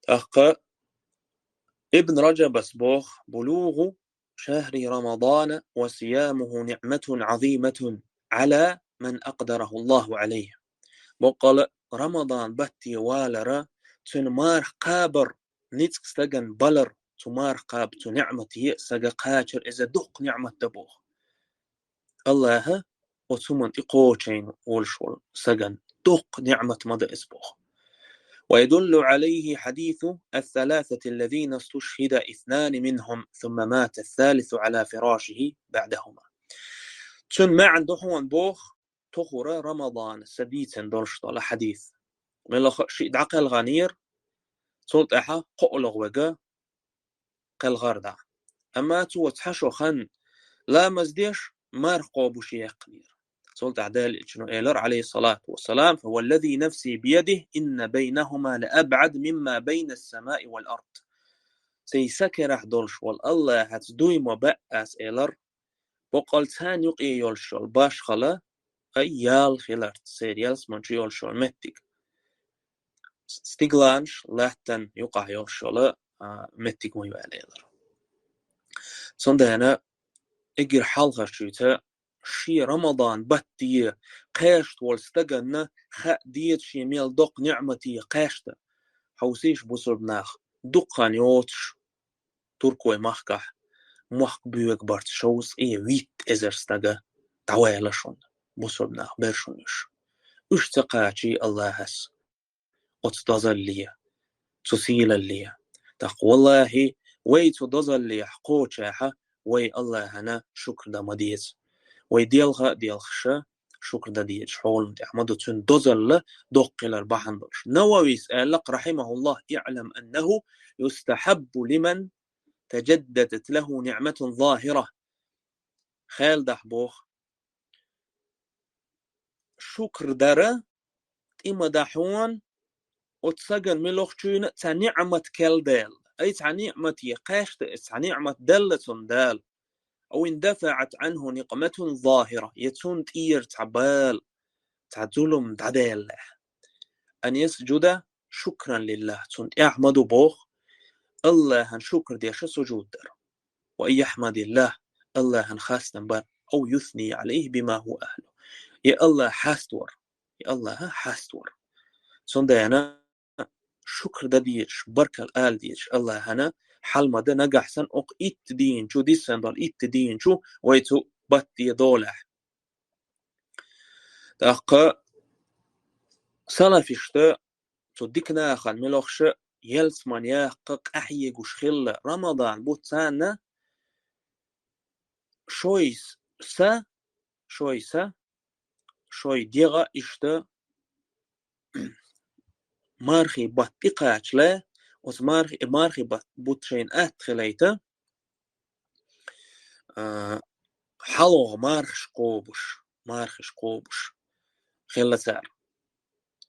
ТӀаккха Ибн Раджабас боху: «بلوغ شهر رمضان وصيامه نعمة عظيمة على من أقدره الله عليه». Боккъала Рамадан батте валара, цуьнан марха кхабар, ницкъ стагана балар, цу марха кхаба, цу ниӀмате сага кхачар, иза доккха ниӀмат да боху. Аллаха оцу хӀуманна тӀе кхочийна волуш волу сагана доккха ниӀмат ма дан иза боху. ويدل عليه حديث الثلاثة الذين استشهد اثنان منهم ثم مات الثالث على فراشه بعدهما. Цуьнан маьӀна ду хьуна боху, тохара Рамадан са дийцина долуш долу хьадис. Мелла а шиъ дӀакхелхинера, цул тӀаьхьа кхоалгӀа верг кхелхира дӀа. Амма цо цхьа шо хан ламаз деш, марха кхобуш яьккхинера. Цул тӀаьхьа Делан Элчано элира, عليه الصلاة والسلام: «فوالذي نفسي بيده إن بينهما لأبعد مما بين السماء والأرض». Сайн са карахь долуш волу Аллахьаца дуй ма баьа ас, элира, боккъал царна юкъе йолуш йолу башхалла, ай, ял хиларца, церан ялсамани чу йолуш йолу меттиг. Стигланаш латтана юкъахь йолуш йолу, а, меттиг ма ю аьлла элира. Цундела эггара хьалхарчуьйца шен Рамадан батте кхаьчна волу стаганна хаа деза шен мел доккха ниӀмате кхаьчна. Хьовсийша, бусурба нах, дукха хан йоцуш Туркойн махкахь мохк боьгабарца шовзткъе витта эзар стага дӀаваьлла шуна, бусурба нах бара шуна уьш. Уьш ца кхачий Аллахьас оцу дозалле, цу сийлалле. ТӀаккха, валлахӀи, вай цу дозаллехь кхочехьа, вай Аллахьана шукр дан ма деза. Вай делха а делхаша, шукр дан дезаш хьолан тӀехь ма ду, цуьнан дозалла доккхилар бахьана долуш. Нававис аьлла-кх, رحمه الله: «اعلم أنه يستحب لمن تجددت له نعمة ظاهرة». Хелдахь боху, шукр дара тӀе ма дахьон оцу сагана муьлххачуьйна а цхьа ниӀмат кхелла дела. Ай, цхьа ниӀмате кхаьчна иза, цхьа ниӀмат делла цунна Дала. أو اندفعت عنه نقمة ظاهرة, я цунна тӀера цхьа бала, цхьа зулам дӀадаьллехь. أن يسجد شكرا لله, цунна тӀехь ма ду боху, Аллахьан шукр деша сужуд дара. وأن يحمد الله, Аллахьан хастам бар, أو يثني عليه بما هو أهله. Я Аллахь хьаствар, я Аллахьа хьаствар. Цундела шукр дан дезаш, баркалла ала дезаш Аллахьана хьал ма дан, нагахь санна окху итт дийна чу, диссана долу итт дийна чу вай цу батте долахь. ТӀаккха салафишта цу дика нахана муьлххаша ялсамани яккха къахьегуш хилла Рамадан бутт царна шой са, шой са, шой дегӀа иштта мархи батта тӀекхачале, оцу мархи, мархи бат-, бутт шайна атта хилайта, а, хьалха мархаш кхобуш, мархаш кхобуш хилла цара.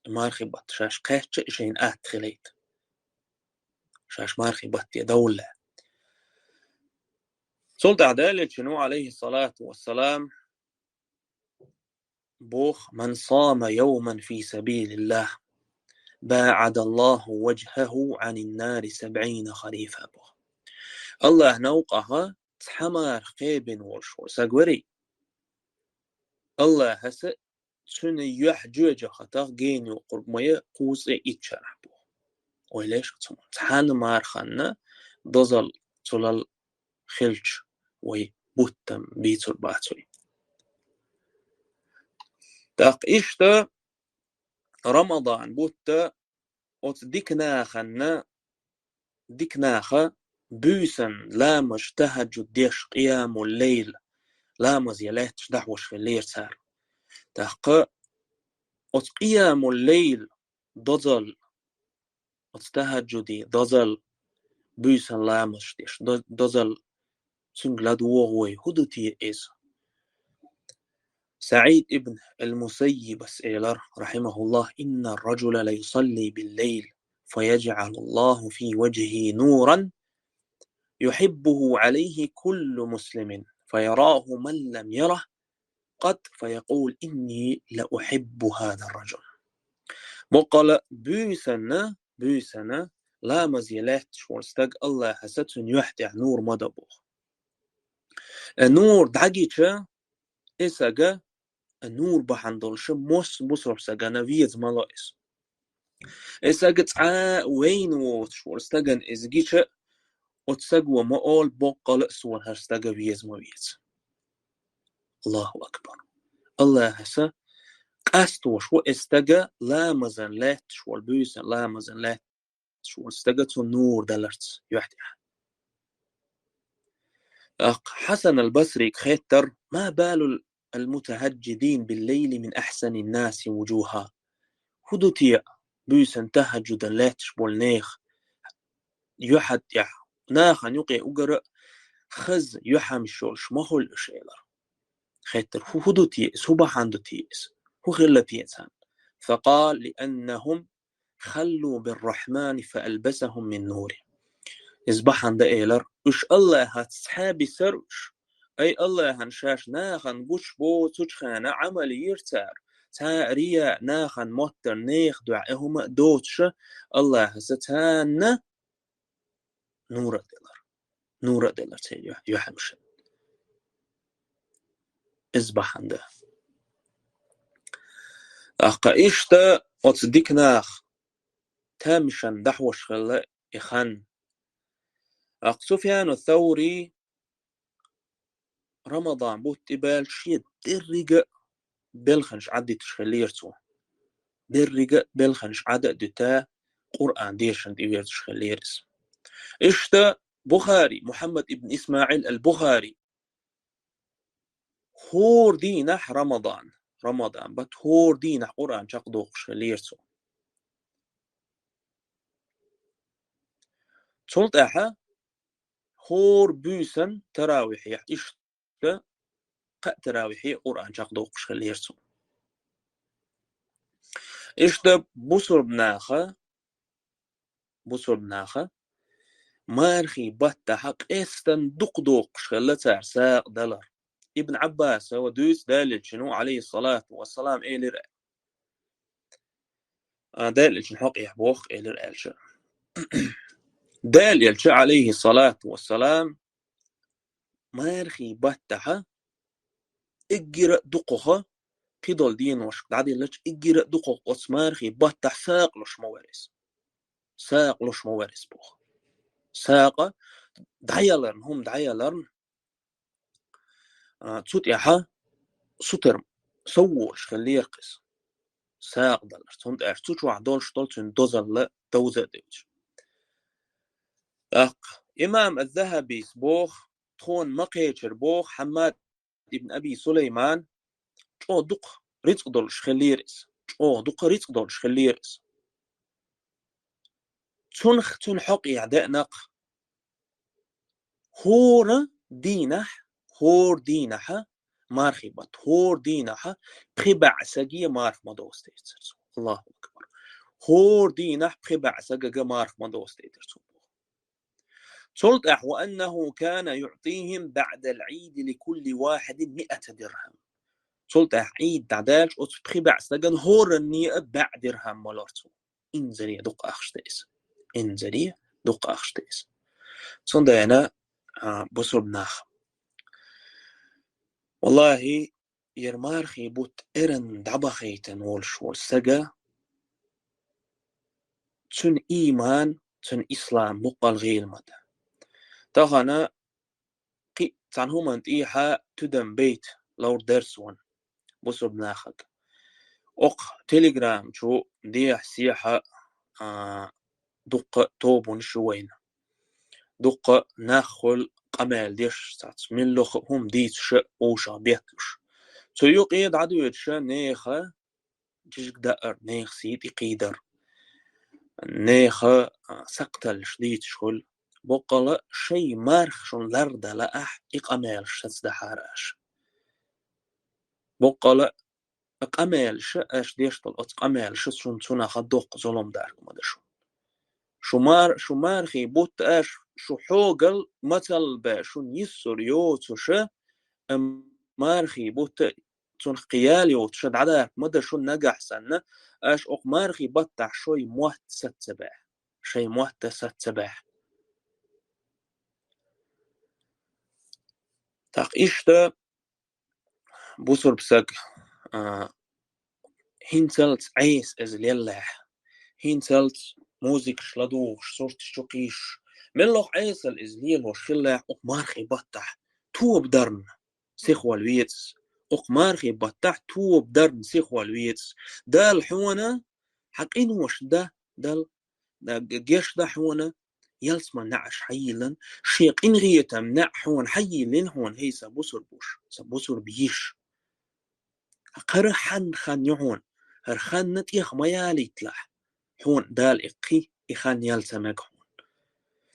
Мархи батта шаьш кхаьчча а шайна атта хилайта. Шаьш мархи батте довлле. Цул тӀаьхьа Делан Элчано, عليه الصلاة والسلام, боху: «من صام يوما في سبيل الله باعد الله وجهه عن النار سبعين خريفا», боху. Аллахьа новкъахь цхьа марха кхебина волуш волу саг варий, Аллахьаса цуьнан юьхь жоьжахатех гена йоккхург ма я кхузткъе итт шарахь боху. Ойла еш цунах. Цхьана марханна дозалла цулал хилча, вай бутт-м бийцур бац вай. ТӀаккха иштта Рамадан бутт оцу дика нахана, дика наха буьйсан ламазаш, тахӀаджуд деш, къиямул-лайл, ламазе лаьтташ дӀахьош хиллера цара. ТӀаккха оцу къиямул-лайл дозалла, оцу тахӀаджуде дозалла, буьйсан ламазаш деш до-, дозалла цуьнга ладогӀа вай, хӀун ду те иза? СаӀид ибн ал-Мусаййибас элира, رحمه الله: «إن الرجل ليصلي بالليل فيجعل الله في وجهه نورا يحبه عليه كل مسلم، فيراه من لم يره قط فيقول: إني لأحب هذا الرجل. Боккъала буьйсанна, буьйсанна ламазе лаьтташ волу стаг Аллахьаса цуьнан юьхь тӀехь нур ма до боху. Э, нур дӀагича, и сага, э, нур бахьана долуша мосса бусург сагана веза ма ло иза. И сага цкъа а вайна воцуш волу стагана иза гича, оцу саго ма олу: боккъала а суна хӀара стага веза ма веза. Аллаху акбар. Аллахьаса къастош ву и стага ламазан лаьтташ волу, буьйсан ламазан лаьтташ волу стага цу нур даларца юьхь тӀехь. ТӀаккха Хьасан ал-Басрийга хеттара: ما بال المتهجدين بالليل من أحسن الناس وجوها؟ ХӀун ду те буьйсан тахьаджудан лаьтташ болу нехан юьхь тӀехь, нахана юкъе уггар а хаза юьхьамаш йолуш ма хуьлу уьш, элира. Хеттара: хӀун, хӀун ду те иза, хӀун бахьана ду те иза, хӀун хилла те царна? فقال: لأنهم خلوا بالرحمن فألبسهم من نوره. Иза бахьана дан, элира, уьш Аллахьаца цхьаьна бисара уьш. Ай, Аллахьана шаьш нахана гучу боцучу хенахь Ӏамал йира цара, цхьа а рия, нахана моттар, нехан дуьхьа, и хӀума а доцуша, Аллахьаса царна нур а делира. Нур а делира церан юьхь-, юьхьамашна. Иза бахьана дан. ТӀаккха иштта оцу дика наха тамашийна дӀахьош хилла и хан. ТӀаккха Суфьяну Саври Рамадан бутт тӀебаьлча шен деррига а белханаш Ӏаддуьтуш хиллера цо. Деррига а белханаш Ӏад а дуьтуш, Къуръан дешарна тӀеверзаш хиллера иза. Иштта Бухари, Мухьаммад ибн ИсмаӀил ал-Бухари, хӀора дийнахь Рамадан, Рамадан бутт хӀора дийнахь Къуръан чекхдоккхуш хиллера цо. Цул тӀаьхьа хӀора буьйсан таравихьехь иштта кхаа таравихье Къуръан чекхдоккхуш хиллера цо. Иштта бусурба наха, бусурба наха мархий баттахь къаьстина дукха доккхуш хилла цара сагӀа далар. Ибн Ӏаббаса ва дуьйцу Делан Элчано, Ӏалайхиссалату вассалам, элира: а, Делан Элчан хьокъехь боху, элира аьлча. Делан Элча, Ӏалайхиссалату вассалам, мархий баттахь уггар а дукхаха, кхидолу деношка дӀадиллачу уггар а дукхаха оцу мархий баттахь сагӀа луш ма вара иза. СагӀа луш ма вара иза боху. СагӀа дӀаяларна, хӀума дӀаяларна, а, цу тӀехь сутара сов волуш хиллера иза. СагӀа далар. Цунна тӀаьхьа цу чохь долуш долу цуьнан дозалла довза а девзаш. ТӀаккха имам аз-Захабис боху, тхуна ма кхечира боху, Хьаммад ибн Аби Сулайман чӀогӀа дукха рицкъ долуш хиллера иза. ЧӀогӀа дукха рицкъ долуш хиллера иза. Цунах, цуьнан хьокъехь деана-кх хӀора дийнахь, хӀора дийнахь мархий бутт, хӀора дийнахь пхи бӀе саге марха ма доцу тӀе эцара цо. Аллаху акбар. ХӀора дийнахь пхи бӀе сагага марха ма доцу тӀе эцара цо. Цул тӀаьхьа: وأنه كان يعطيهم بعد العيد لكل واحد مئة درهم. Цул тӀаьхьа Ӏийд дӀадаьлча оцу пхи бӀе стагана хӀоранне а бӀе дирхьам ма лора цо. Инзаре дукха ахча ду иза. Инзаре дукха ахча ду иза. Цундела, а, бусурба нах, валлахӀи, яра мархий бутт эрна дӀабахийтина волуш волу стага, цуьнан ийман, цуьнан ислам мукъал гӀийла ма ду. Тахана кхин а цхьана хӀуманна тӀехьа тидам байта ловр дара суна бусурба нахага. Окху Telegram чу дехьа-сехьа, а, дуккха а тобанаш ю вайна. Дуккха а нах хуьлу къамел деш, цхьацца муьлхха а хӀума дийцуш а, вовшах бетталуш. Цу юкъе дӀадоьдуш а нехан чижиг даар, нехан сий тӀекхийдар, нехан, а, сакхталлаш дийцуш хуьлу. Боккъала шайн марха шуна лардан лаахь, и къамелаш сацадахьара аша. Боккъала къамелаша, аша деш долу оцу къамелаша шуна цунах доккха зулам дарг ма ду шуна. Шу мар-, шу мархий бутт аша шу хьогал мацалла баь шун йиссур йоцуша, амма мархий бутта цунах кхиял йоцуша дӀадарх ма да шун нагахь санна, аша окх мархий баттахь шой мотт саца баь, шай мотта саца баь. ТӀаккха иштта бусурб саг, а, хӀинцалц Ӏеса иза леллехь, хӀинцалц музыкаш ладугӀуш, сурташ чу кхийсуш, меллох Ӏесал иза лелош хиллехь, укх мархий баттахь тоба дарна сихвала вецас, укх мархий баттахь тоба дарна сихвала вецас. Дала хьона хьан къинош да, Дала геш да хьона, ялсман наӀаш хьайиллан, шен къинхетам наӀ хьона хьайиллина хьона, хӀей, са бусурб вуш, са бусурб йиш. Кхара хьан хан ю хьона, хӀара ханна тӀех ма ялийталахь, хьона Дала и кхи, и хан ял ца мег хьона.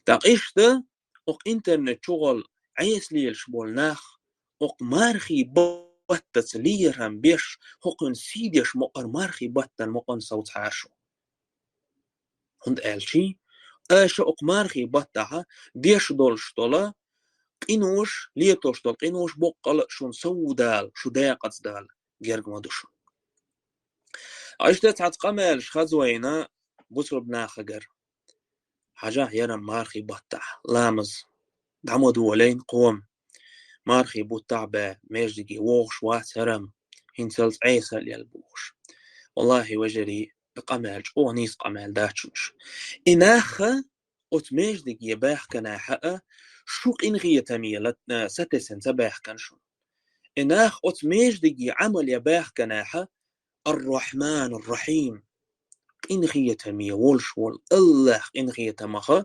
ТӀаккха иштта, окх интернет чугӀал Ӏеса лелаш бола нах, окх мархий баттаца лерам беш, хӀокхуьн сий деш мукъар мархий баттан мукъан совцахьа шу. ХӀунда аьлча, аша окх мархий баттахьа деш долуш дола къинош, летош дола къинош боккъала а шун сов дала, шу декъаза дала герга ма ду шун. Иштта цхьацца къамелаш хаза вайна бусурб нахагара. Хьажахь, ярам мархий баттахь ламаз дӀа ма долийна кхома. Мархий буттахь баь, междиге вогӀуш вац хӀарам, хӀинцалц Ӏесал ял бохуш. Валлахьи, вежарий, и къамел чӀогӀа нийса къамел дац шуна. И нахха оцу междиге баьхканехьа а шу къинхетаме лат-, а, сатесна ца баьхкан шуна. И нах оцу междиге Ӏамал я баьхканехьа, Ар-Рахьман ар-Рахьим, къинхетаме волуш волу АллахӀ къинхетамаха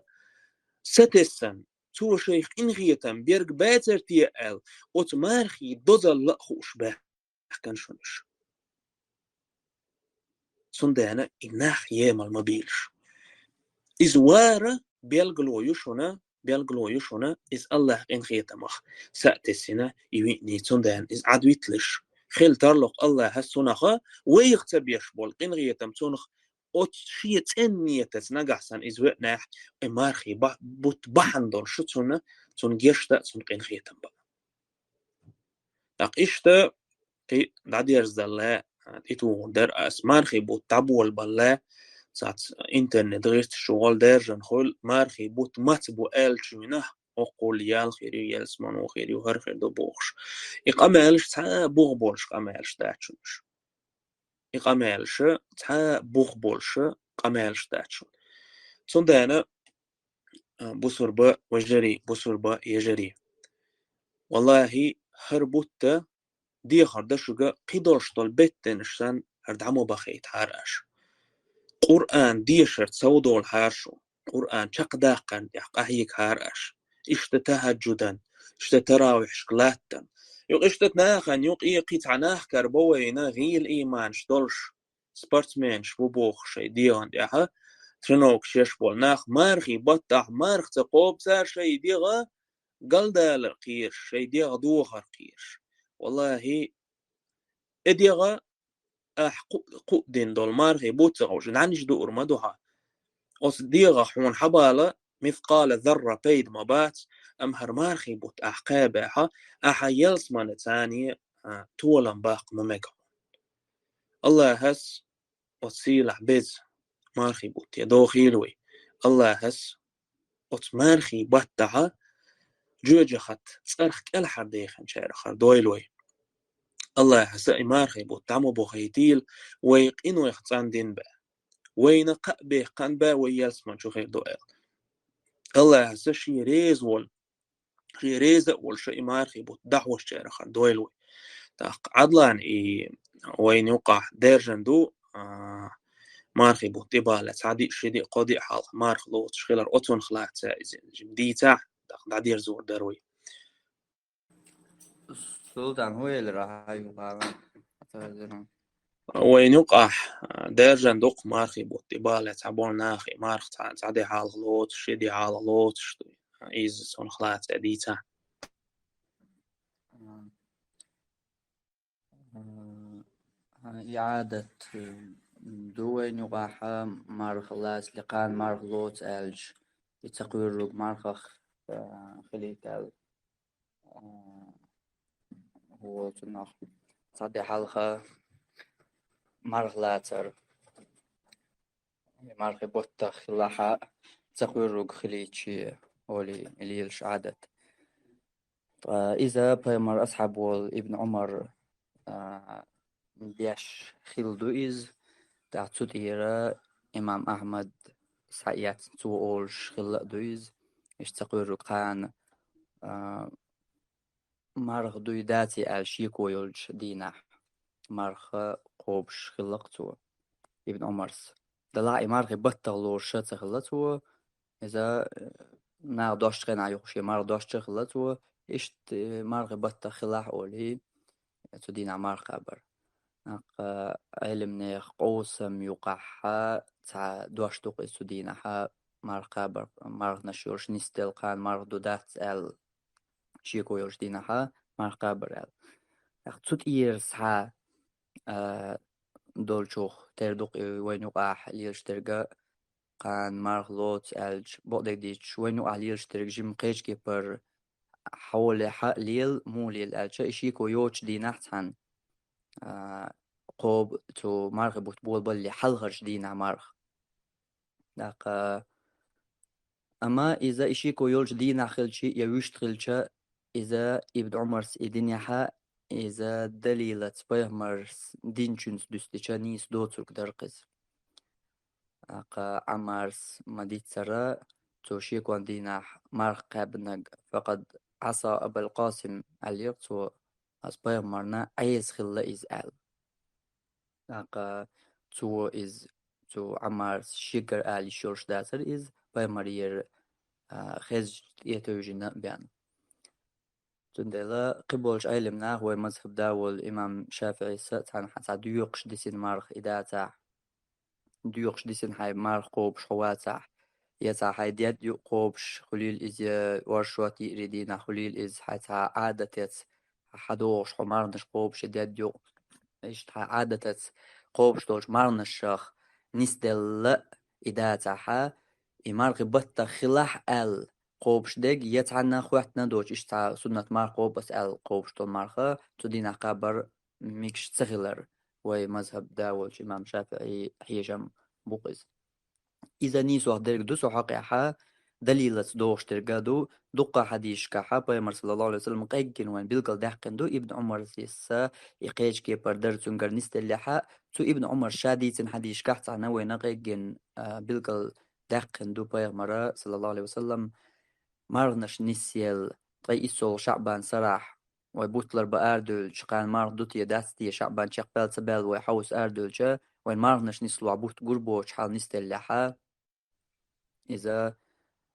сатессан, цо шайх къинхетам берг бацар те аьлла, оцу мархий дозалла а хууш баьхкан шуна уьш. Цундела и нах емал ма бийлаш. Иза вара белгало ю шуна, белгало ю шуна, иза АллахӀ къинхетамах са а тесина, и виъний, цундела иза Ӏад витлаш. Хила тарло-кх АллахӀас цунах, вайх ца беш болу къинхетам цунах, оцу шен цӀен нетаца нагахь санна иза веънехь, и мархий ба-, бутт бахьана долуш шу цунна, цунна гешта а, цунна къинхетам бан. ТӀаккха иштта кхин дӀадерзадалла, а, тӀетухур дара ас, мархий бутт дӀаболабалла, цац интернет гӀирташ чугӀал даьржина хуьлу, мархий бутт маца бу аьллачуьнах, оккхул ял хир ю, ялсамано хир ю, хӀара хир ду бохуш. И къамелаш цхьа а бух болуш къамелаш дац шуна уьш. И къамелаш цхьа а бух болуш къамелаш дац шуна. Цундела, а, бусурба вежарий, бусурба ежарий. Валлахьи, хӀара бутта дехар дан шуьга, кхидолуш долу беттанаш санна, хӀара дӀа ма бахийтахьара аша. Къуръан дешар совдолахьара шу, Къуръан чекхдаккхарна тӀехь къахьегахьара аша. Иштта тахӀаджудан, иштта таравихьашка латтан. Юкъа иштта нахана юкъе кхин цхьа нах карабо вайна, гӀийла ийманаш долуш, спортсменаш бу бохуш шайн дегӀан тӀехь, тренировкаш еш болу нах, мархий баттахь марха ца кхобу цара шайн дегӀ галдалар кхераш, шайн дегӀ дохар кхераш. Валлахьи, и дегӀ ахь кху-, кху дина долу мархий бутт ца ховш, наниш дуур ма ду хьан. Оцу дегӀах хьуна хьабала мискъала зарра пайда ма бац, амма хӀара мархий бутт ахь кхабехьа, ахьа ялсамане царне, а, толам баккха ма мега хьуна. АллахӀас оцу сийлахь беза мархий бутте дохийла вай. АллахӀас оцу мархий баттахьа жоьжахат цӀарах кӀелхьардеханчарах хир дойла вай. АллахӀаса и мархий бутт дӀа ма бохийтийла, вай къинойх цӀандина баь, вайна кхаъ бехкан баь вай ялсаман чу хир ду аьлла. АллахӀаса шен реза волу, шен реза а волуша и мархий бутт дӀахьошчарах хир дойла вай. ТӀаккха Ӏадлан и вайна юкъахь даьржина ду, а, мархий бутт тӀебаллалц, цхьа диъ, ши диъ, кхо диъ хьалха марха лоцуш хилар, оцунах лаьцна иза жима дийцахь, тӀаккха дӀадерзор дара вай. Султан, хӀун элира хьан юкъахь? Вайна юкъахь, а, даьржина ду-кх мархий бутт тӀебаллалц, цхьаболу нахе марха цхьа, цхьа де хьалха лоцуш, ши де хьалха лоцуш ду. Иза цунах лаьцна дийцахь. М, и Ӏадат ду вайна юкъахь, марха лаца, лекхан марха лоцу аьлча, и ца кхоьруг мархах, а, хилийта аьлла, а, хӀу волчунах цхьа де хьалха марха лацар. И мархи баттах хилахьа ца кхоьруг хилийчи олий лелаш Ӏадат. Ткъа иза пайхамар асхьаб волу Ибн Ӏумар, а, деш хилла ду иза. ТӀаккха цу тӀера имам Ахьмад схьаэцна цо олуш хилла а ду иза. Иштта ца кхоьруг кхана, а, марха дуй даций аьлла шеко йолчу дийнахь марха кхобуш хилла-кх цо, Ибн Ӏумарс. Делахь и мархи баттах лоруш ца хилла цо, иза, э, наха дошчу хенахь юха шен марха дошчу а хилла цо, иштта, э, мархи баттах хилахь олий, цу дийнахь марха кхабар. ТӀаккха Ӏеламнех къовсам юкъахьа цхьа дош ду-кх иза цу дийнахьа марха кхабар, марханаш йолуш нисделла кхана марха ду дац аьлла, шеко йолчу дийнахьа марха кхабар аьлла. ТӀаккха цу тӀера схьа, а, долчух тера ду-кх и вайна юкъахь лелаш дерг а, кхана марха лоцу аьлча, бакъдерг дийцча, вайна юкъахь лелаш дерг жимма кхечу кепара хьолехьа а лела, муха лела аьлча, и шеко йоцучу дийнахь цхьаьна, а, кхобу цу мархи бутт болабалале хьалхарчу дийнахь марха. ТӀаккха, амма иза и шеко йолчу дийнахь хилча я вуьшта хилча, иза Ибн Ӏумарс и динехьа, иза далилаца пайхамарс динчуьнца дуьстича нийса доцург дара-кх иза. ТӀаккха Ӏаммарс ма-дийццара, цо шекон дийнахь марха кхаьбнарг, «факъад Ӏаса Абал Къасим», аьллера цо, аса пайхамарна Ӏеса хилла иза аьлла. ТӀаккха цо иза, цу Ӏаммарс шегара ала йиш йолуш дацара иза, пайхамарера, а, хезча тӀетевжина а бен. Цундела кхиболчу Ӏеламнаха вай мазхаб да волу имам ШафиӀис а цхьаьна цхьа доькъуш дисина марха и дацахь, доькъуш дисина хьайн марха кхобуш хьо вацахь, я цхьа хьайн дед юкъа кхобуш хуьлийла иза, я оршот йиъри дийнахь хуьлийла иза, хьайн цхьа Ӏадатец хьан догӀуш хьо марханаш кхобуш я дед юкъа, иштта хьайн Ӏадатаца кхобуш долчу марханашах нисделла и дацахьа, и мархи баттах хилахь аьлла кхобуш дерг, я цхьанна хоьттина доцуш, иштта цхьа суннат марха кхобу аса аьлла кхобуш долу марха, цу дийнахь кхабар мегаш ца хилар, вай мазхаб да волчу имам ШафиӀи хьежам бу-кх иза. Иза нийсох дерг ду со хьокъехьа, далилаца догӀуш дерг а ду, дуккха хьадисашкахьа, пайхамар, саллаллаху Ӏалайхи ва саллам, къеггина вайн билггал даьккхина ду, Ибн Ӏумарс а и кхечу кепара дара цуьнгара нисделлехьа, цу Ибн Ӏумарс ша дийцина хьадисашкахь цхьаьна вайна къеггина, а, билггал даьккхина ду пайхамара, саллаллаху Ӏалайхи ва саллам, марханаш нисъелла, ткъе иссолгӀа ШаӀбан сарахь, вай бутт ларбан арадуьйлча, кхана марха ду те, дац те, ШаӀбан чекхбаьлла ца баьлла вай хьовса арадуьйлча, вайн марханаш нислохь бутт гур боцуш хьал нисделлехьа, иза,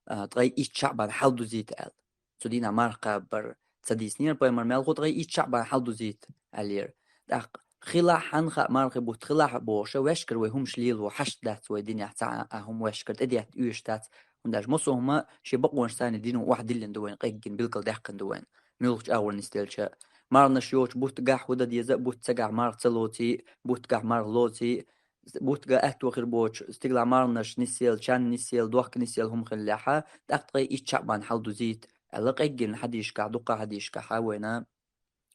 а, ткъе итт ШаӀбан хьал дузийта аьлла. Цу дийнахь марха кхабар ца дийцинера пайхамар, мелхо ткъе итт ШаӀбан хьал дузийта аьллера. ТӀаккха хилахь, хьанна хаьа мархи бутт хилахь бохуша, ваьшкара вай хӀумаш лело хьашт дац вай динехь, цхьа а хӀума ваьшкара тӀедетта оьшуш дац. ХӀунда аьлча массо а хӀума шен бакъонаш санна дино охьадиллина ду вайна, къеггина билггал даьккхина ду вайна. Муьлхачу агӀор нисделча а. Марханаш йоцу буттагахь хӀу дан деза а, бутт цигахь марха ца лоций, буттагахь марха лоций, буттага аьтто хир боцу, стигалахь марханаш нисъелла, чан нисъелла, дохка нисъелла хӀума хиллехьа, тӀаккха ткъе итт ШаӀбан хьал дузийта аьлла, къеггина хьадисашкахь, дуккха хьадисашкахьа вайна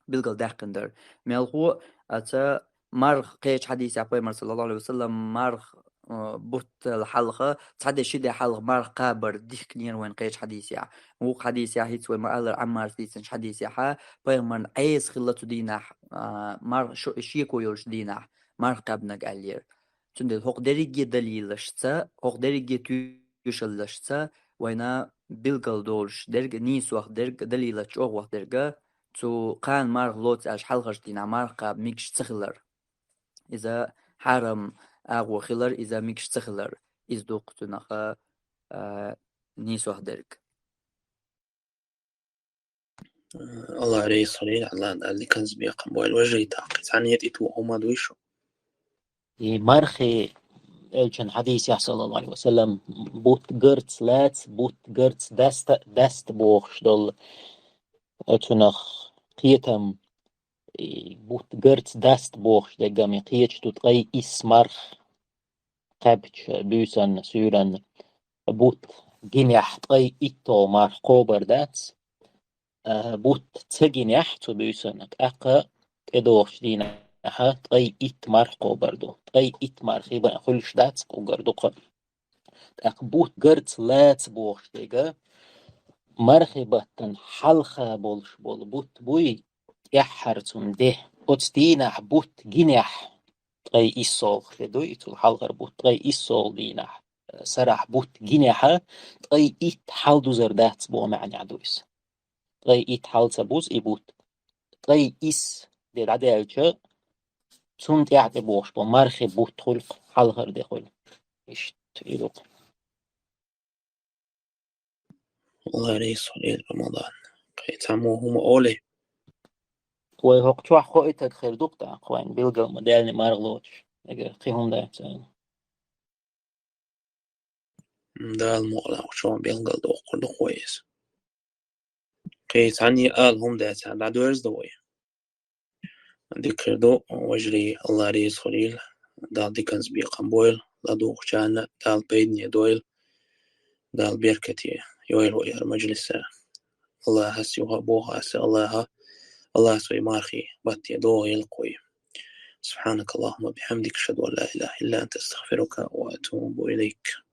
билггал даьккхина дара. Мелхо а, ца марха кхечу хьадисехь пайхамар, саллаллаху Ӏалайхи ва саллам, марха, а, буттал хьалха, цхьа де ши де хьалха марха кхабар дихкинера вайна кхечу хьадисехь. Вукху хьадисехь хӀинца вай ма-аллара, Ӏаммарс дийцинчу хьадисехьа, пайхамарна Ӏеса хилла цу дийнахь, а, марха шо-, шеко йолчу дийнахь марха кхаьбнарг аьллера. Цундела хӀокху дерриге далилашца, хӀокху дерриге тоьшаллашца вайна билггал долуш дерг, нийсох дерг, далилаца чӀогӀа ваха дерг, цу кхана марха лоцу аьлча хьалхарчу дийнахь марха кхаба мегаш ца хилар. Иза хьарам агӀо хилар, иза мегаш ца хилар. Иза ду-кх цунах, а, нийсох дерг. Аллах реза хуьлийла, Аллах Дала диканца бекхам бойла. Важа и тӀаккха цхьаьна тӀе тоха хӀума дуй шу? И мархи элчан хьадисехь, саллаллаху Ӏалайхи ва саллам, бутт гарц лаца, бутт гарц даста, даста бохуш долу. Оцунах кхетам, и бутт гарц даста бохуш дегам, и кхечу ду ткъе исс марха кхаьбча, буьйсанна, суьйранна, бутт гинехь ткъе итт марх кхобар дац. А, бутт ца гинехь цу буьйсанна, тӀаккха тӀедогӀучу дийнахьа ткъе итт марх кхобар ду. Ткъе итт мархий бан хуьлуш дац, уггар дукха. ТӀаккха бутт гарца лаца бохуш дерг, мархий баттана хьалха болуш болу бутт буй, тӀаьххьара цунна де. Оцу дийнахь бутт гинехь, ткъе иссолгӀа де дуй, и цул хьалхара бутт ткъе иссолгӀа дийнахь, сарахь бутт гинехьа, ткъе итт хьал дузар дац боху маьӀнехь ду иза. Ткъе итт хьал ца бузу и бутт. Ткъе исс де дӀадаьлча, цунна тӀаьхьа тӀебогӀуш болу мархи бутт хуьлу, хьалхара де хуьлу. Иштта и ду-кх. Ларис хуьлийла Рамадан. Кхин цхьаммо хӀума олий? Вай хӀокху чохь хоуьйтург хир ду-кх тӀаккха, вайн билгал ма-даьллий марха лоцуш. Эгер кхин хӀума дац аьлла. Дала мукъ лахь, чохь билгал доккхур ду-кх вай иза. Кхин цхьанне ала хӀума дац, дӀадоьрзу ду вай. Дика хир ду, вежарий, Алла реза хуьлийла, Дала диканца бекхам бойла, ладугӀучарна Дала пайдане дойла, Дала беркате йойла вай хӀара мажлиса. Аллахьас юха а боху аса, Аллахьа, Аллахьас вай мархий батте догӀийла-кх вай. سبحانك اللهم وبحمدك، أشهد أن لا إله إلا أنت، أستغفرك وأتوب إليك.